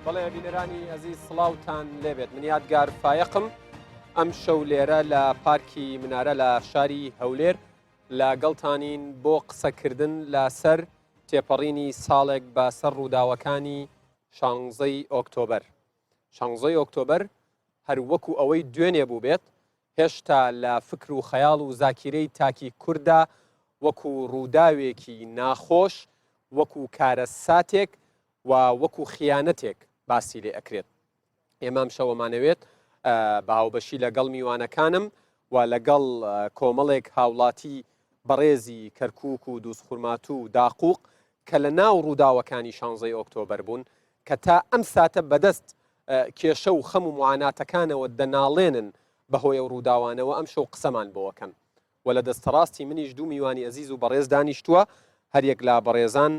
بەڵێ بینەرانی ئەزیز سڵاوتان لێبێت من یادگار فایەقم ئەم شەو لێرە لە پارکی منارە لە شاری هەولێر لەگەڵتانین بۆ قسەکردن لەسەر تێپەڕینی ساڵێک بەسەر ڕووداوەکانی شانزەی ئۆکتۆبەر. شانزەی ئۆکتۆبەر هەر وەکو ئەوەی دوێنێ بووبێت، هێشتا لە فکر و خەیاڵ و زاکیرەی تاکی کورددا وەکو ڕووداوێکی ناخۆش، وەکو کارەساتێک و وەکو خیانەتێک باسی لێ ئەکرێت. ئێمە ئەمشەو ئەمانەوێت بە هاوبەشی لەگەڵ میوانەکانم و لەگەڵ کۆمەڵێک هاوڵاتی بەڕێزی کەرکووک و دووزخورماتوو و داقوق کە لە ناو ڕووداوەکانی شانزەی ئۆکتۆبەر بوون کە تا ئەم ساتە بەدەست کێشە و خەم و معاناتەکانەوە دەناڵێنن بەهۆی ئەو ڕووداوانەوە ئەمشەو قسەمان بۆ ئەکەن. و لە دەستەڕاستی منیش دوو میوانی ئەزیز و بەڕێز دانیشتووە، هەریەک لە بەڕێزان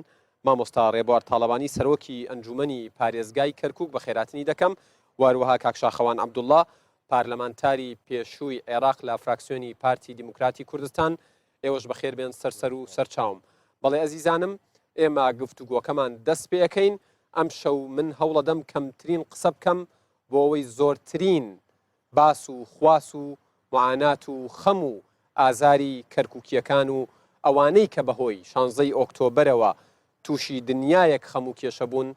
مامۆستا ڕێبوار تاڵەبانی سەرۆکی ئەنجوومەنی پارێزگای کەرکووک بەخێراتنی دەکەم و هەروەها کاک شاخەوان عەبدوڵڵا پارلەمانتاری پێشووی عێراق لە فراکسیۆنی پارتی دیموکراتی کوردستان، ئێوەش بەخێر بێن سەر سەر و سەر چاوم. بەڵێ ئەزیزانم ئێمە گفتوگۆکەمان دەست پێ ئەکەین، ئەمشەو من هەوڵەدەم کەمترین قسە بکەم بۆ ئەوەی زۆرترین باس و خواس و معانات و خەم و ئازاری کەرکوکییەکان و ئەوانەی کە بەهۆی شانزەی ئۆکتۆبەرەوە تووشی دنیایەک خەم و کێشە بوون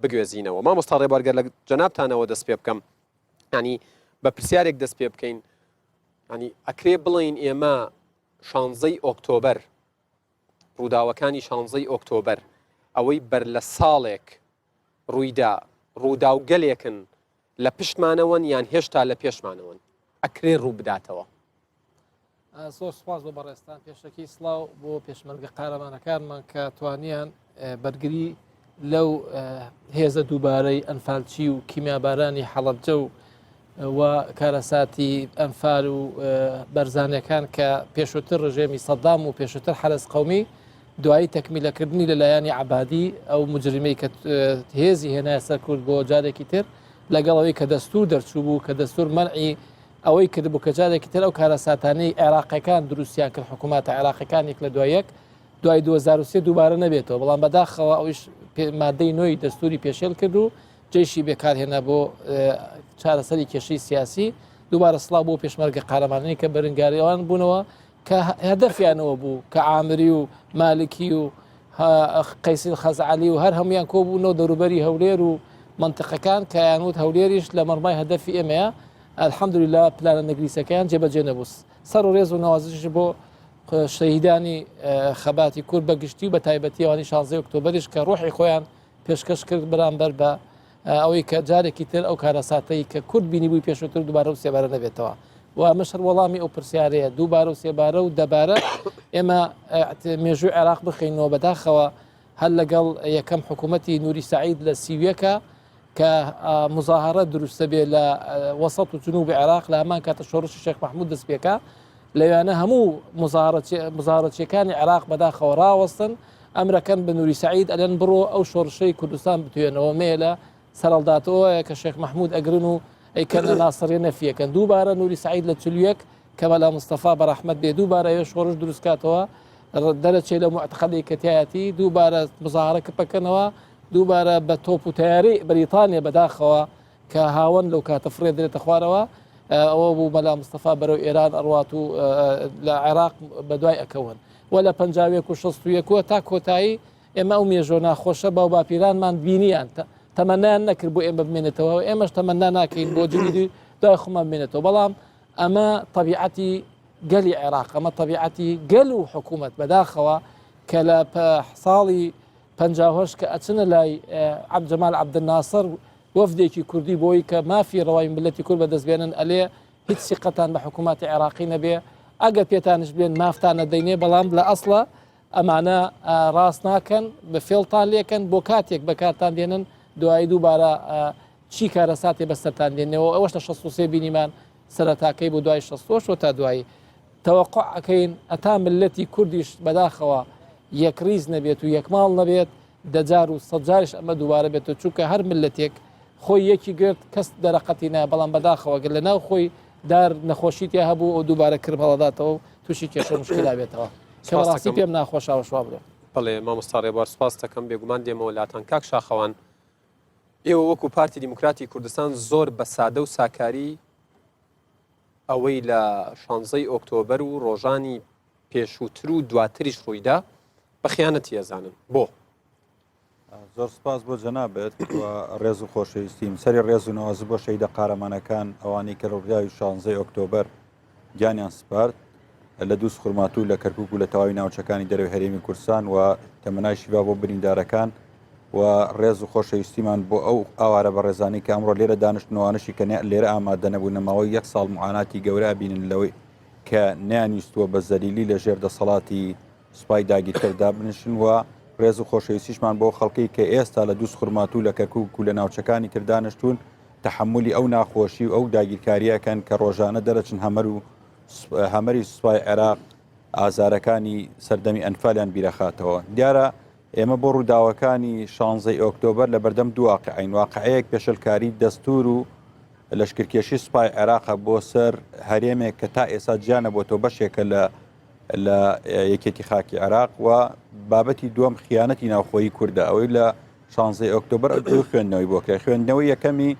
بگوێزینەوە. مامۆستا ڕێبوار گەر لە جەنابتانەوە دەست پێ بکەم ینی بە پرسیارێک دەست پێ بکەین ینی ئەکرێ بڵێین ئێمە شانزەی ئۆکتۆبەر ڕووداوەکانی شانزەی ئۆکتۆبەر ئەوەی بەر لە ساڵێک ڕوویدا ڕووداوگەلێکن لە پشتمانەوەن یان هێشتا لە پێشمانەوەن ئەکرێ ڕوو بداتەوە؟ زۆر سپاس بۆ بەڕێزتان پێشەکی سڵاو بۆ پێشمەرگە قارەمانەکانمان کە توانیان بەرگری لەو هێزە دووبارەی ئەنفالچی و کیمیابارانی حەڵەبجە و و کارەساتی ئەنفال و بەرزانەکان کە پێشووتر ڕژێمی سەدام و پێشووتر حەرەس قومی دوایی تەکمیلەکردنی لەلایەنی عەبادی ئەو مجرمەی کە هێزی هێنایە سەر کورد بۆ جارێکی تر لەگەڵ ئەوەی کە دەستور دەرچوو بوو کە دەستور مەنعی ئەوەی کردبوو کە جارێکی تر ئەو کارەساتانەی عێراقیەکان دروستیان کرد حکوومەتە عێراقیەکان یەک لە دوای یەک دوای 2023 دووبارە نەبێتەوە بەڵام بەداخەوە ئەویش مادەی نۆی دەستوری پێشێل کرد و جەیشی بێکارهێنا بۆ چارەسەری کێشەی سیاسی دووبارە سڵاو بۆ پێشمەرگە قارەمانانی کە بەرنگاریوان بوونەوە کە هەدەفیانەوە بوو کە عامری و مالکی و قەیسی خەزعەلی و هەر هەمویان کۆبوونەوە دەوروبەری هەولێر و منطقەکان کەیانوت هەولێریش لە مەرمای هەدەفی ئێمەیە الحمدلله پلانە نەگریسەکەیان جێبەجێ نەبوو سەر و ڕێز و نەوازش بۆ شەهیدانی خەباتی کورد بە گشتی و بە تایبەتی ئەوانی 16 ئۆکتۆبەریش کە ڕۆحی خۆیان پێشکەش کرد بەرامبەر بە ئەوەی کە جارێکی تر ئەو کارەساتەی کە کورد بینیبووی پێشووتر دووبارە و سێبارە نەبێتەوە و ئەمەش هەر وەڵامی ئەو پرسیارەیە دووبارە و سێبارە و دەبارە ئێمە مێژووی عێراق بخینەوە بەداخەوە هەر لەگەڵ یەکەم حکوومەتی نوری سعید لە سیویەکە کە مزاهرە دروستە بێ لە وەسەط و جنوب عێراق لە هەمان کاتە شۆڕشی شێخ مححمود دەست پێکا لەوانە هەموو مزاهرەچیەکانی عێراق بەداخەوە ڕاوەستن ئەمرەکەن بە نوری سەعید ئەلێن بڕۆ ئەو شۆڕشەی کوردستان بتوێنەوە مێلە سەرەڵداتەوەیە کە شێخ مەحمود ئەگرن و ئەیکەنە ناسڕیە نەفیەکەن دووبارە نوری سەعید لە 41 کە مەلا مستەفا بە ڕەحمەت بێ دووبارە ئەوێ شۆڕش دروستکاتەوە دەرەچێ لە معتقدی کە تایەتی دووبارە مزاهرە کپەکەنەوە دووبارە بە تۆپ و تەیارەی بەریتانیا بەداخەوە کە هاوەن لەو کاتە فڕێ درێتە خوارەوە ئەوە بوو مەلا مستەفا بەرەو ئێران ئەڕوات و لە عێراق بە دوای ئەکەون و لە 51 و 61 تا کۆتایی ئێمە ئەو مێژۆ ناخۆشە باو باپیرانمان بینیان تەمەنیان نەکرد بۆ ئێمە بمێنێتەوە ئێمەش تەمەنا ناکەین بۆ جلی دوای خۆمان بمێنێتەوە بەڵام ئەمە طبیعەتی گەلی عێراق ئەمە طبیعەتی گەل و حکوومەت بەداخەوە کە لە ساڵی 58 کە ئەچنە لای عەبد جەمال عەبدولناسر وەفدێکی کوردی بۆی کە مافی ڕەوای ملەتی کورد بەدەست بێنن ئەلێ هیچ سیقەتان بە حکوومەتی عێراقی نەبێ ئەگەر پێتانش بێن مافتان نەدەینێ بەڵام لە ئەسڵە ئەمانە ڕاست ناکەن بە فێڵتان لێکەن بۆ کاتێک بەکارتان دێنن دوایی دووبارە چی کارەساتێ بەسەرتان دێنەوە ئەوەش لە 63 بینیمان سەرەتاکەی بۆ دوای 68 تا دوایی تەوەقع ئەکەین ئەتا ملەتی کوردیش بەداخەوە یەکڕیز نەبێت و یەکماڵ نەبێت دەجار و سەدجاریش ئەمە دووبارە بێتەوە چونکە هەر ملەتێک خۆی یەکی گرت کەس دەرەقەتی نا بەڵام بەداخەوە گەر لە ناو خۆی دار نەخۆشی تیا هەبوو ئەو دووبارە کرم هەڵەداتەوە و تووشی کێشە و مشکلە بێتەوە کە بەڕاستی پێم ناخۆشە ئەوەش وا بڵێم. بەڵێ مامۆستا ڕێبوار سوپاست دەکەم بێگومان دێمەوە لاتان کاک شاخەوان. ئێوە وەکو پارتی دیموکراتی کوردستان زۆر بە سادە و ساکاری ئەوەی لە شانزەی ئۆکتۆبەر و ڕۆژانی پێشووتر و دواتریش ڕوویدا بە خیانەتی ئەزانن بۆ؟ زۆر سپاس بۆ جەنابت و ڕێز و خۆشەویستیم سەری ڕێز و نەوازی بۆ شەهیدە قارەمانەکان ئەوانەی کە ڕووداوی شانزەی ئۆکتۆبەر گیانیان سپارد لە دووز خورماتوو لە کەرکک و لە تەواوی ناوچەکانی دەرەوەی هەرێمی کوردستان و تەمەنای شیفا بۆ بریندارەکان و ڕێز و خۆشەویستیمان بۆ ئەو ئاوارە بەڕێزانی کە ئەمڕۆ لێرە دانیشتنەوانشی کە لێرە ئامادە نەبوون ماوەی یەک ساڵ معاناتی گەورە بینن لەوەی کە نەیانویستووە بە زەلیلی لە ژێر دەسەڵاتی سوپای داگیرکەر دابنیشن و ڕێز و خۆشەویستیشمان بۆ خەڵکەی کە ئێستا لە دووز خورماتوو لە کەرکوک و لە ناوچەکانی تر دانیشتوون تەحەمولی ئەو ناخۆشی و ئەو داگیرکارییەکەن کە ڕۆژانە دەرەچن هەمەر و هەمەری سوپای عێراق ئازارەکانی سەردەمی ئەنفالیان بیرەخاتەوە. دیارە ئێمە بۆ ڕووداوەکانی شانزەی ئۆکتۆبەر لە بەردەم دوو واقعین، واقعەیەک پێشلکاری دەستور و لەشکرکێشی سوپای عێراقە بۆ سەر هەرێمێک کە تا ئێستا جیا نەبووەتەوە بەشێکە لە لە یەکێتی خاکی عێراق و بابەتی دووەم خیانەتی ناوخۆیی کوردە ئەوەی لە شانزەی ئۆکتۆبەر دوو خوێندنەوەی بۆ کرا خوێندنەوەی یەکەمی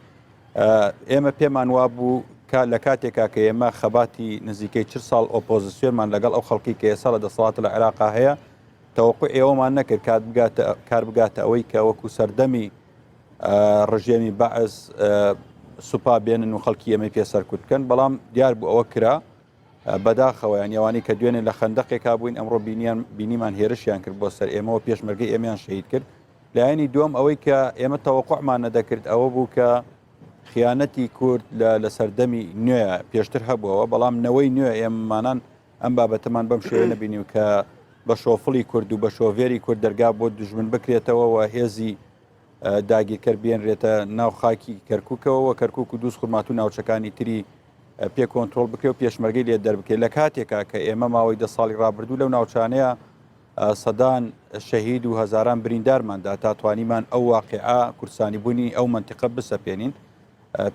ئێمە پێمان وابوو کە لە کاتێکا کە ئێمە خەباتی نزیکەی چ ساڵ ئۆپۆزیسیۆنمان لەگەڵ ئەو خەڵکی کە ئێستا لە دەسەڵاتە لە عێراقا هەیە تەوەقع ئێوەمان نەکرد کات بگاتە کار بگاتە ئەوەی کە وەکو سەردەمی ڕژێمی بەعس سوپا بێنن و خەڵکی ئێمەی پێ سەرکوت بکەن بەڵام دیار بوو ئەوە کرا بەداخەوە یان ئەوانەی کە دوێنێ لە خەندەقێکا بووین ئەمڕۆ بینیان بینیمان هێرشیان کرد بۆ سەر ئێمەوە پێشمەرگەی ئێمەیان شەهید کرد لایەنی دووەم ئەوەی کە ئێمە تەوەقعمان نەدەکرد ئەوە بوو کە خیانەتی کورد لە لە سەردەمی نوێ پێشتر هەبووەوە بەڵام نەوەی نوێ ئێمەمانان ئەم بابەتەمان بەم شێوە نەبینی و کە بە شۆفڵی کورد و بە شۆڤێری کورد دەرگا بۆ دژمن بکرێتەوە و هێزی داگیرکەر بێنرێتە ناو خاکی کەرکووکەوە و کەرکووک و دووز خورماتوو ناوچەکانی تری پێ کۆنترۆڵ بکرێ و پێشمەرگەی لێ دەربکرێت لە کاتێکا کە ئێمە ماوەی دە ساڵی ڕابردوو لەو ناوچانەیە سەدان شەهید و هەزاران بریندارماندا تا توانیمان ئەو واقعە کوردستانی بوونی ئەو منتیقە بسەپێنین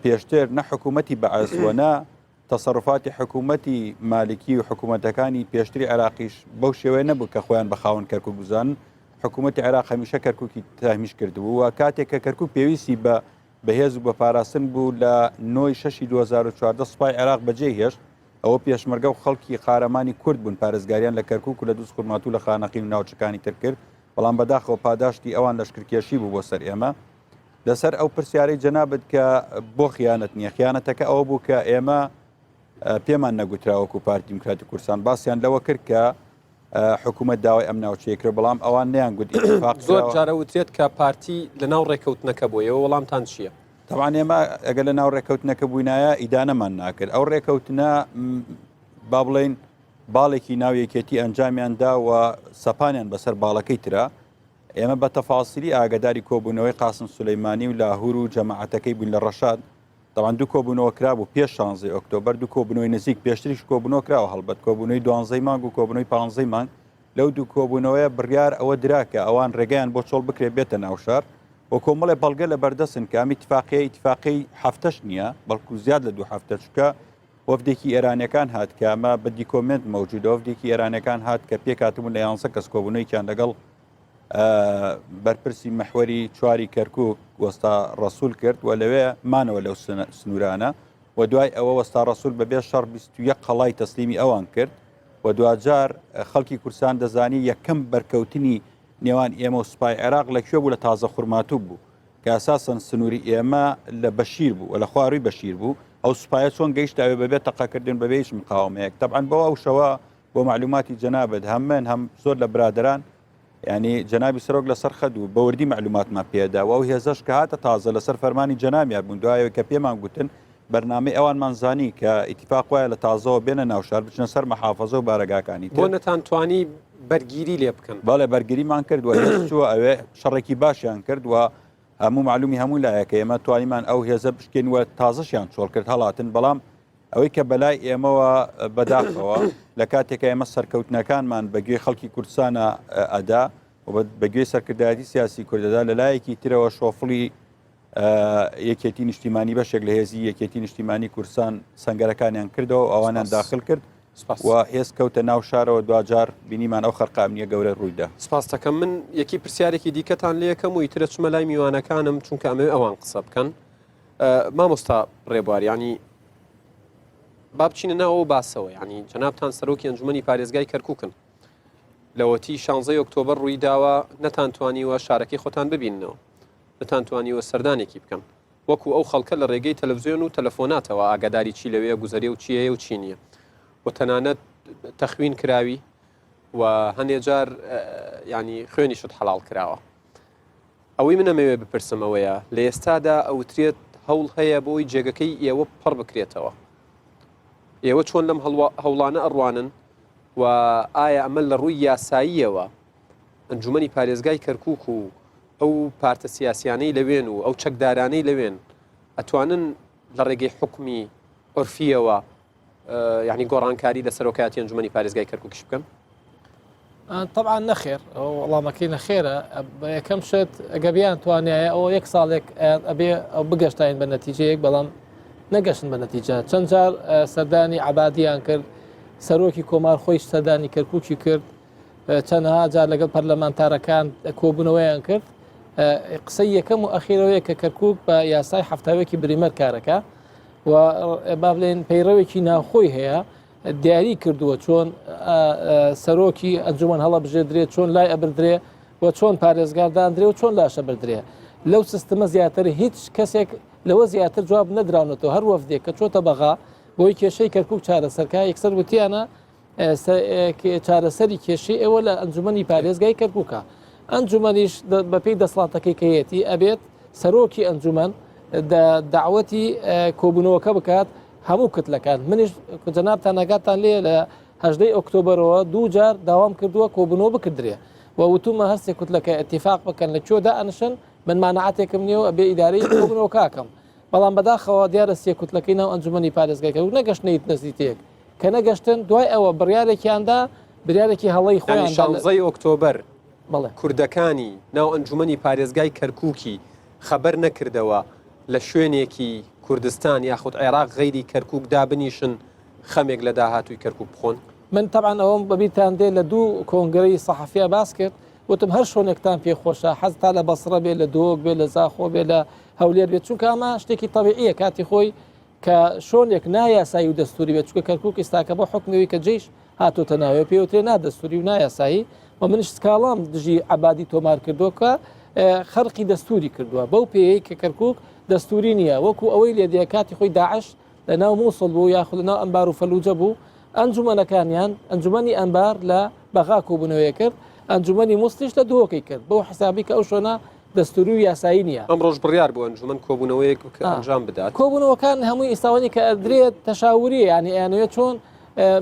پێشتر نە حکوومەتی بەعس وە نە تەسەروفاتی حکوومەتی مالکی و حکوومەتەکانی پێشتری عێراقیش بەو شێوەیە نەبوو کە خۆیان بە خاوەن کەرکوک بزانن حکوومەتی عێراق هەمیشە کەرکوکی تەهمیش کردبوو و کاتێک کە کەرکوک پێویستی بە بەهێز و بە پاراستن بوو لە نۆی شەشی 2014 سوپای عێراق بەجێی هێشت ئەوە پێشمەرگە و خەڵکی قارەمانی کورد بوون پارێزگاریان لە کەرکوک و لە دووزخورماتوو لە خانەقین و ناوچەکانی تر کرد بەڵام بەداخەوە پاداشتی ئەوان لەشکرکێشی بوو بۆ سەر ئێمە لەسەر ئەو پرسیارەی جەنابت کە بۆ خیانەت نییە خیانەتەکە ئەوە بوو کە ئێمە پێمان نەگوترا وەکو پارتی دیموکراتی کوردستان باسییان لەوە کرد کە حکوومەت داوای ئەم ناوچەیە کرد بەڵام ئەوان نیان گوت ئیتفاق زۆر جارە وترێت کە پارتی لە ناو ڕێکەوتنەکە بۆ ئێوە وەڵامتان چییە؟ تەبعەن ئێمە ئەگەر لە ناو ڕێکەوتنەکە بووینایە ئیدانەمان ناکرد ئەو ڕێکەوتنە با بڵێین باڵێکی ناو یەکێتی ئەنجامیان دا و سەپانیان بەسەر باڵەکەی ترا ئێمە بە تەفاسیلی ئاگاداری کۆبوونەوەی قاسم سولەیمانی و لاهور و جەماعەتەکەی بووین لە ڕەشاد تەبعەن دوو کۆبوونەوە کرابوو پێش شانزەی ئۆکتۆبەر دوو کۆبوونەوەی نزیک پێشتریش کۆبوونەوە کراوە هەڵبەت کۆبوونەوەی دوانزەی مانگ و کۆبوونەوەی پانزەی مانگ لەو دوو کۆبوونەوەیە بڕیار ئەوە درا کە ئەوان ڕێگەیان بۆ چۆڵ بکرێت بێتە ناوشار و کۆمەڵێ بەڵگە لە بەردەستن کە ئەم ئیتفاقیە ئیتفاقی هەفتەش نییە بەڵکو زیاد لە دوو هەفتە چونکە وەفدێکی ئێرانیەکان هات کە ئەمە بە دیکۆمێنت مەوجودە وەفدێکی ئێرانیەکان هات کە پێکهاتبوون لە یانزە کەس کۆبوونەوەیەکیان لەگەڵ بەرپرسی محوەری چواری کەرکک وەستا ڕەسول کرد و لەوێ مانەوە لەو سنوورانە و دوای ئەوە وەستا ڕەسول بەبێ شەڕ 21 قەڵای تەسلیمی ئەوان کرد و دواجار خەڵکی کورسان دەزانی یەکەم بەرکەوتنی نێوان ئێمە و سوپای عێراق لە کوێ بوو لە تازە خورماتوو بوو کە ئەساسەن سنووری ئێمە لە بەشیر بوو و لە خوارووی بەشیر بوو، ئەو سوپایە چۆن گەیشتە ئەوێ بەبێ تەقەکردن بەبێ هیچ مقاوەمەیەک؟ تەبعەن بۆ ئەو شەوە بۆ مەعلوماتی جەنابت هەم من هەم زۆر لە برادەران یانی جەنابی سەرۆک لەسەر خەت بوو بە وردی مەعلوماتمان پێدا و ئەو هێزەش کە هاتە تازە لەسەر فەرمانی جەنابیان بوون دوایەوە کە پێمان گوتن بەرنامەی ئەوانمان زانی کە ئیتیفاق وایە لە تازەوە بێنە ناو شار بچنە سەر مەحافەزە و بارەگاکانی تر. بۆ نەتانتوانی بەرگیری لێ بکەن؟ بەڵێ بەرگریمان کرد و هێز چووە ئەوێ شەڕێکی باشیان کرد و هەموو مەعلومی هەموو لایەکە ئێمە توانیمان ئەو هێزە بشکێن و تازەشیان چۆڵ کرد هەڵاتن بەڵام ئەوەی کە بەلای ئێمەوە بەداخەوە لە کاتێکە ئێمە سەرکەوتنەکانمان بە گوێی خەڵکی کوردستانە ئەدا و بە گوێی سەرکردایەتی سیاسی کوردەدا لە لایەکی ترەوە شۆفڵی یەکێتی نیشتیمانی بەشێک لە هێزی یەکێتی نیشتیمانی کوردستان سنگەرەکانیان کردەوە ئەوانیان داخل کرد. سپاس. و هێز کەوتە ناو شارەوە دواجار بینیمان ئەو خەرقە ئەمنیە گەورە ڕوویدا. سپاستەکەم من یەکی پرسیارێکی دیکەتان لێکەم و ئیترە چمە لای میوانەکانم چونکە ئەمەوێ ئەوان قسە بکەن مامۆستا ڕێبوار ینی با بچینە ناوەوە باسەوە ینی جەنابتان سەرۆکی ئەنجومەنی پارێزگای کەرکوکن لەوەتی شانزەی ئۆکتۆبەر ڕووی داوە نەتانتوانیوە شارەکەی خۆتان ببیننەوە نەتانتوانیوە سەردانێکی بکەن وەکو ئەو خەڵکە لە ڕێگەی تەلەڤزیۆن و تەلەفۆناتەوە ئاگاداری چی لەوێ گوزەرێ و چی هەیە و چی نییە و تەنانەت تەخوین کراوی و هەنێ جار ینی خوێنیشت حەڵاڵ کراوە ئەوەی من ئەمەوێ بپرسم ئەوەیە لە ئێستادا ئەوترێت هەوڵ هەیە بۆی جێگەکەی ئێوە پڕ بکرێتەوە ئێوە چۆن لەم هەوڵانە ئەڕوانن و ئایا ئەمە لە ڕووی یاساییەوە ئەنجومەنی پارێزگای کەرکک و ئەو پارتە سیاسیانەی لەوێن و ئەو چەکدارانەی لەوێن ئەتوانن لە ڕێگەی حکومی عرفیەوە یعنی گۆڕانکاری لە سەرۆکایەتی ئەنجومەنی پارێزگای کەرکوکیش بکەن؟ طبعا نەخێر وەڵامەکەی نەخێرە بە یەکەم شت ئەگە بیان توانایە ئەوە یەک ساڵێک ئەبێ ئەو بگەشتین بە نەتیجەیەک بەڵام نەگەشتن بە نەتیجە چەند جار سەردانی عبادیان کرد سەرۆکی کۆمار خۆی سەردانی کەرکوکی کرد چەندها جار لەگەڵ پەرلەمانتارەکان کۆبوونەوەیان کرد قسەی یەکەم و ئەخیرەوەیە کە کەرکک بە یاسای هەفتاوێکی بریمەر کارەکە و با بڵێن پەیڕەوێکی ناوخۆی هەیە دیاری کردووە چۆن سەرۆکی ئەنجومەن هەڵەبژێدرێت چۆن لای ئەبردرێ و چۆن پارێزگار دادرێ و چۆن لاشە بردرێ لەو سیستمە زیاتر هیچ کەسێک لەوە زیاتر جواب نەدراونەتەوە هەر وەفدێک کە چۆتە بەغا بۆی کێشەی کەرکک چارەسەرکە یەکسەر وتیانە چارەسەری کێشەی ئێوە لە ئەنجومەنی پارێزگای کەرکووکە ئەنجومەنیش بەپێی دەسڵاتەکەی کەیەتی ئەبێت سەرۆکی ئەنجومەن داوەتی کۆبوونەوەکە بکات هەموو کتلەکان منیش جەنابتان ئاگاتان لێ لە هەژدەی ئۆکتۆبەرەوە دوو جار داوام کردووە کۆبوونەوە بکردرێ و وتومە هەرسێ کوتلەکە اتفاق بکەن لە کوێدا ئەنشن من مانعاتێکم نییە و ئەبێ ئیدارەی کۆبوونەوەکەکەم بەڵام بەداخەوە دیارە سێ کوتلەکەی ناو ئەنجومەنی پارێزگای کەرکوک نەگەشتنە هیچ نەزیتەیەک کە نەگەشتن دوای ئەوە بڕیارێکیاندا بریارێکی هەڵەی خۆیان شانزەی ئۆکتۆبەر کوردەکانی ناو ئەنجومەنی پارێزگای کەرکوکی خەبەر نەکردەوە لە شوێنێکی کوردستان یاخود عێراق غەیری کەرکوک دابنیشن خەمێک لە داهاتووی کەرکوک بخۆن؟ من تەبعەن ئەوەم بەبیرتان دێ لە دوو کۆنگرەی سەحەفیا باس کرد وتم هەر شۆنێکتان پێ خۆشە حەز تا لە بەسڕە بێ لە دهۆک بێ لە زاخۆ بێ لە هەولێر بێت چونکە ئەمە شتێکی تەبیعیە کاتی خۆی کە شۆنێک نایاسایی و دەستوری بێت چونکە کەرکک ئیستاکە بۆ حکمەوەی کە جیش هاتۆتە ناوێ پێوترێ نادەستوری و نایاسایی و منیش سکاڵام دژی عەبادی تۆمار کردووە کە خەرقی دەستوری کردووە بەو پێیەی کە کەرکک دەستوری نییە وەکو ئەوەی لێدێ کاتی خۆی داعش لە ناو مووسڵ بوو یاخود لە ناو ئەنبار و فەلوجە بوو ئەنجومەنەکانیان ئەنجومەنی ئەنبار لە بەغا کۆبوونەوەی کرد ئەنجومەنی موسڵیش لە دهۆکەی کرد بەو حسابی کە ئەو شوێنە دەستوری و یاسایی نییە. ئەمڕۆش بڕیار بوو ئەنجومەن کۆبوونەوەیەک ئەنجام بدات. کۆبوونەوەکان هەمووی ئیستاوانی کە ئەدرێت تەشاوریە یانی ئەیانەوێت چۆن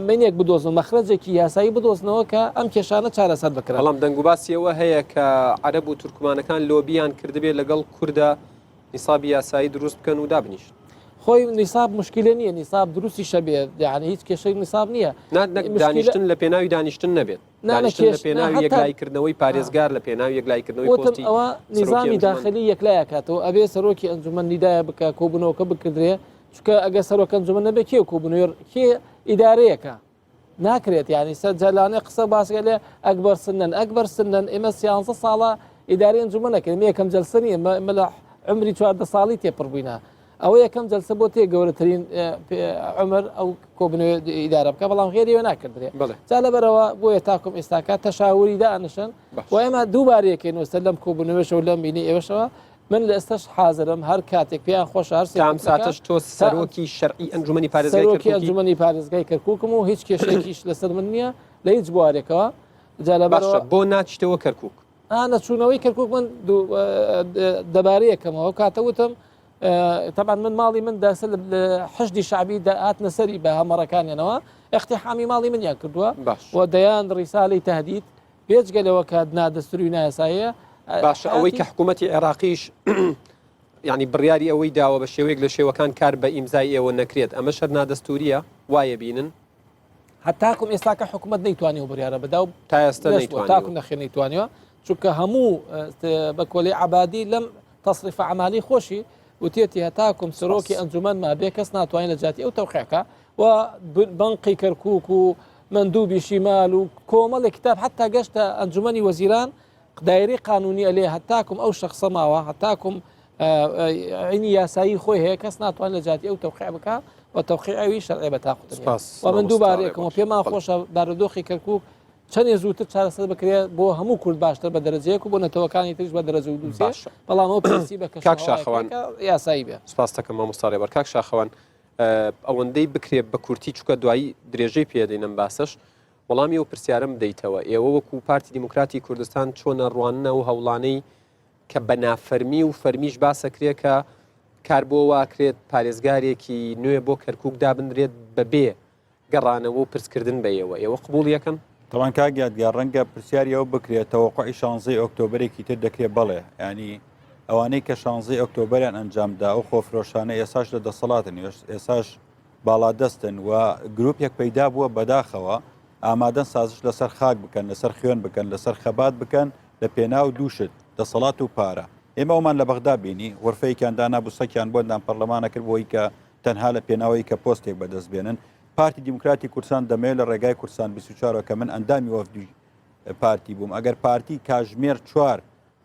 مینێک بدۆزن مەخرەجێکی یاسایی بدۆزنەوە کە ئەم کێشانە چارەسەر بکرێن. بەڵام دەنگوباسی ئەوە هەیە کە عەرەب و تورکمانەکان لۆبیان کردبێت لەگەڵ کوردا نیسابی یاسایی دروست بکەن و دابنیشن. خۆی نیساب مشکلە نییە نیساب دروستی شەبێت یعنی هیچ کێشەی نیساب نییە. دانیشتن لە پێناوی دانیشتن نەبێت. دانیشتن لە پێناوی یەکلاییکردنەوەی پارێزگار لە پێناوی یەکلاییکردنەوەی پۆستی ئەوە نیزامی داخلی یەکلایەکاتەوە ئەبێ سەرۆکی ئەنجومەن نیدایە بکە کۆبوونەوەکە بکردرێ چونکە ئەگە سەرۆک ئەنجومەن نەبێ کێ کۆبوونەوە کێ ئیدارەیەکە ناکرێت ینی سەر جەلانێ قسە باسگە لێ ئەکبەر سنن ئەکبەر سنن ئێمە سیانزە ساڵە ئیداری ئەنجومەن نەکرێت یەکەم جەلسە نیە ئێمە لە عمری 14 ساڵی تێپڕ بووینە ئەوە یەکەم جەلسە بۆ تێ گەورەترین عمر ئەو کۆبنەوە ئیدارە بکە بەڵام غێریەوە ناکردرێ جا لەبەرەوە بۆیە تاکم ئێستاکە تەشاوری دانیشن و ئێمە دووبارەیەکەین وەستە لەم کۆبوونەوەشەوە لەم بینی ئێوەشەوە من لە ئێستش حازرم هەر کاتێک پێیان خۆش هەر سام ساتەش تۆ سەرۆکی شەرعی ئەنجومەنی پارێزگای سەرۆکی ئەنجومەنی پارێزگای کەرکووکم و هیچ کێشێکیش لەسەر من نییە لە هیچ بوارێکەوە جا لەبەرەوە بۆ ناچیتەوە کەرکووک نەچوونەوەی کەرکک من دەبارەیەکەمەوە کاتە وتم تەبان من ماڵی من داسە لە حشدی شعبی هاتنە سەری بە هەمەڕەکانیانەوە اقتحامی ماڵی منیان کردووە و دەیان ڕیسالی تهدید بێجگە لەوە کە نادەستوری و نایاساییە باشە ئەوەی کە حکوومەتی عێراقیش ینی بڕیاری ئەوەی داوە بە شێوەیەک لە شێوەکان کار بە ئیمزای ئێوە نەکرێت ئەمە شەر نادەستوریە وایە بینن هەتاکم ئێستاکە حکوومەت نەیتوانیوە بڕیارە بدا و تا ئێستا نەیتوانیوە تاکو نەخێ نەیتوانیوە چونکە هەموو بە کۆلەی عبادی لەم تەصریفە عمالی خۆشی وتێتی هەتاکم سەرۆکی ئەنجومەن ما بێ کەس ناتوانێت لە جاتی ئەو تەوقیعکە. و بەنقی کەرکوک و مەندوبی شیمال و کۆمەڵێک کتاب حتا گەشتە ئەنجومەنی وەزیران دایرەی قانونی ئەلێ هەتاکم ئەو شخصە ماوە هەتاکم عینی یاسایی خۆی هەیە کەس ناتوان لە جاتی ئەو تەوقیع بکە و تەوقیع ئەوی شەرعی بە تاقوت و من دووبارەیەکەمەوە پێمان خۆشە بارودۆخی کەرکک چەندێ زووتر چارەسەر بکرێت بۆ هەموو کورد باشتر بە دەرەجەیەک و بۆ نەتەوەکانی تریش بە دەرەجە و دووسێ باشە. بەڵام ئەو پرسی بە کاک شاخەوان یاسایی بێ. سپاس دەکەم مامۆستا ڕێبەر. کاک شاخەوان ئەوەندەی بکرێ بە کورتی چونکە دوایی درێژەی پێدەین ئەم باسەش وەڵامی ئەو پرسیارەم بدەیتەوە ئێوە وەکو پارتی دیموکراتی کوردستان چۆنە ڕواننە و هەوڵانەی کە بە نافەرمی و فەرمیش باسەکرێ کە کار بۆ واکرێت پارێزگارێکی نوێ بۆ کەرکک دابنرێت بەبێ گەڕانەوە و پرسکردن بە ئێوە، ئێوە قبوڵی ئەکەن؟ تەبعەن کاک یادگار ڕەنگە پرسیاری ئەوە بکرێت تەوەقوعی شانزەی ئۆکتۆبەرێکی تر دەکرێت بەڵێ یانی ئەوانەی کە شانزەی ئۆکتۆبەریان ئەنجامدا ئەو خۆفرۆشانە ئێساش لە دەسەڵاتن ئێساش باڵادەستن و گروپێک پەیدا بووە بەداخەوە ئامادەن سازش لەسەر خاک بکەن لەسەر خوێن بکەن لەسەر خەبات بکەن لە پێناو دووشت دەسەڵات و پارە ئێمە ئەومان لە بەغدا بینی غرفەیەکیان دانابوو سەکیان بۆ ئەندام پەرلەمانە کرد بۆی کە تەنها لە پێناوەی کە پۆستێک بەدەست بێنن. پارتی دیموکراتی کوردستان دەمەوێت لە ڕێگای کوردستان 24 کە من ئەندامی وەفدی پارتی بووم ئەگەر پارتی کاژمێر چوار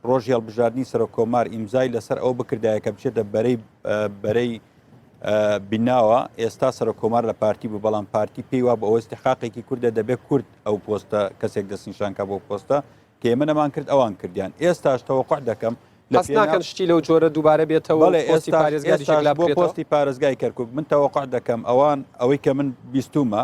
ڕۆژی هەڵبژاردنی سەرۆک کۆمار ئیمزای لەسەر ئەو بکردایە کە بچێتە بەرەی بەرەی بیناوە ئێستا سەرۆک کۆمار لە پارتی بوو بەڵام پارتی پێی وا بۆ ئەوە استحقاقێکی کوردە دەبێت کورد ئەو پۆستە کەسێک دەستنیشان کە بۆ پۆستە کە ئێمە نەمان کرد ئەوان کردیان ئێستاش تەوەقع دەکەم لە هەست ناکەن شتی لەو جۆرە دووبارە بێتەوە بەڵێ پۆستی پارێزگاریش یەکلا بۆ پۆستی پارێزگای کەرکک من تەوەقع دەکەم ئەوان ئەوەی کە من بیستومە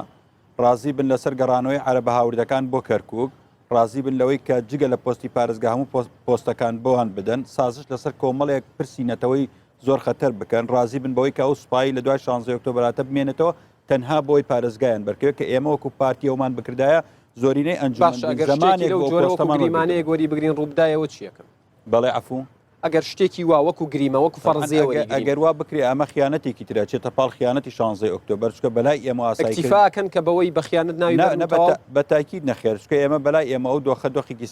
ڕازی بن لەسەر گەڕانەوەی عەرەبە هاوردەکان بۆ کەرکک ڕازی بن لەوەی کە جگە لە پۆستی پارێزگا هەموو پۆستەکان بۆیان بدەن سازش لەسەر کۆمەڵێک پرسی نەتەوەی زۆر خەتەر بکەن ڕازی بن بەوەی کە ئەو سوپایی لە دوای 16 ئۆکتۆبراتە بمێنێتەوە تەنها بۆی پارێزگایان بەرکەوێت کە ئێمە وەکو پارتی ئەومان بکردایە زۆرینەی ئەنجومەن باشە ئەگەر شتێکی لەو جۆرە وەکو گریمانەیەک وەری بگرین ڕووبدایەوە چی ئەکەن؟ بەڵێ عەفوو. ئەگەر شتێکی وا وەکو گریمە وەکو فەڕزیە وەری گرین. ئەگەر وا بکرێ ئەمە خیانەتێکی ترە چێتە پاڵ خیانەتی شانزەی ئۆکتۆبەر چونکە بەلای ئێمە ئاسایی ئیکتیفا ئەکەن کە بەوەی بە خیانەت ناوی بەرن و تەواو؟ بە تاکید نەخێر چونکە ئێمە بەلای ئێمە ئەو دۆخە دۆخێکی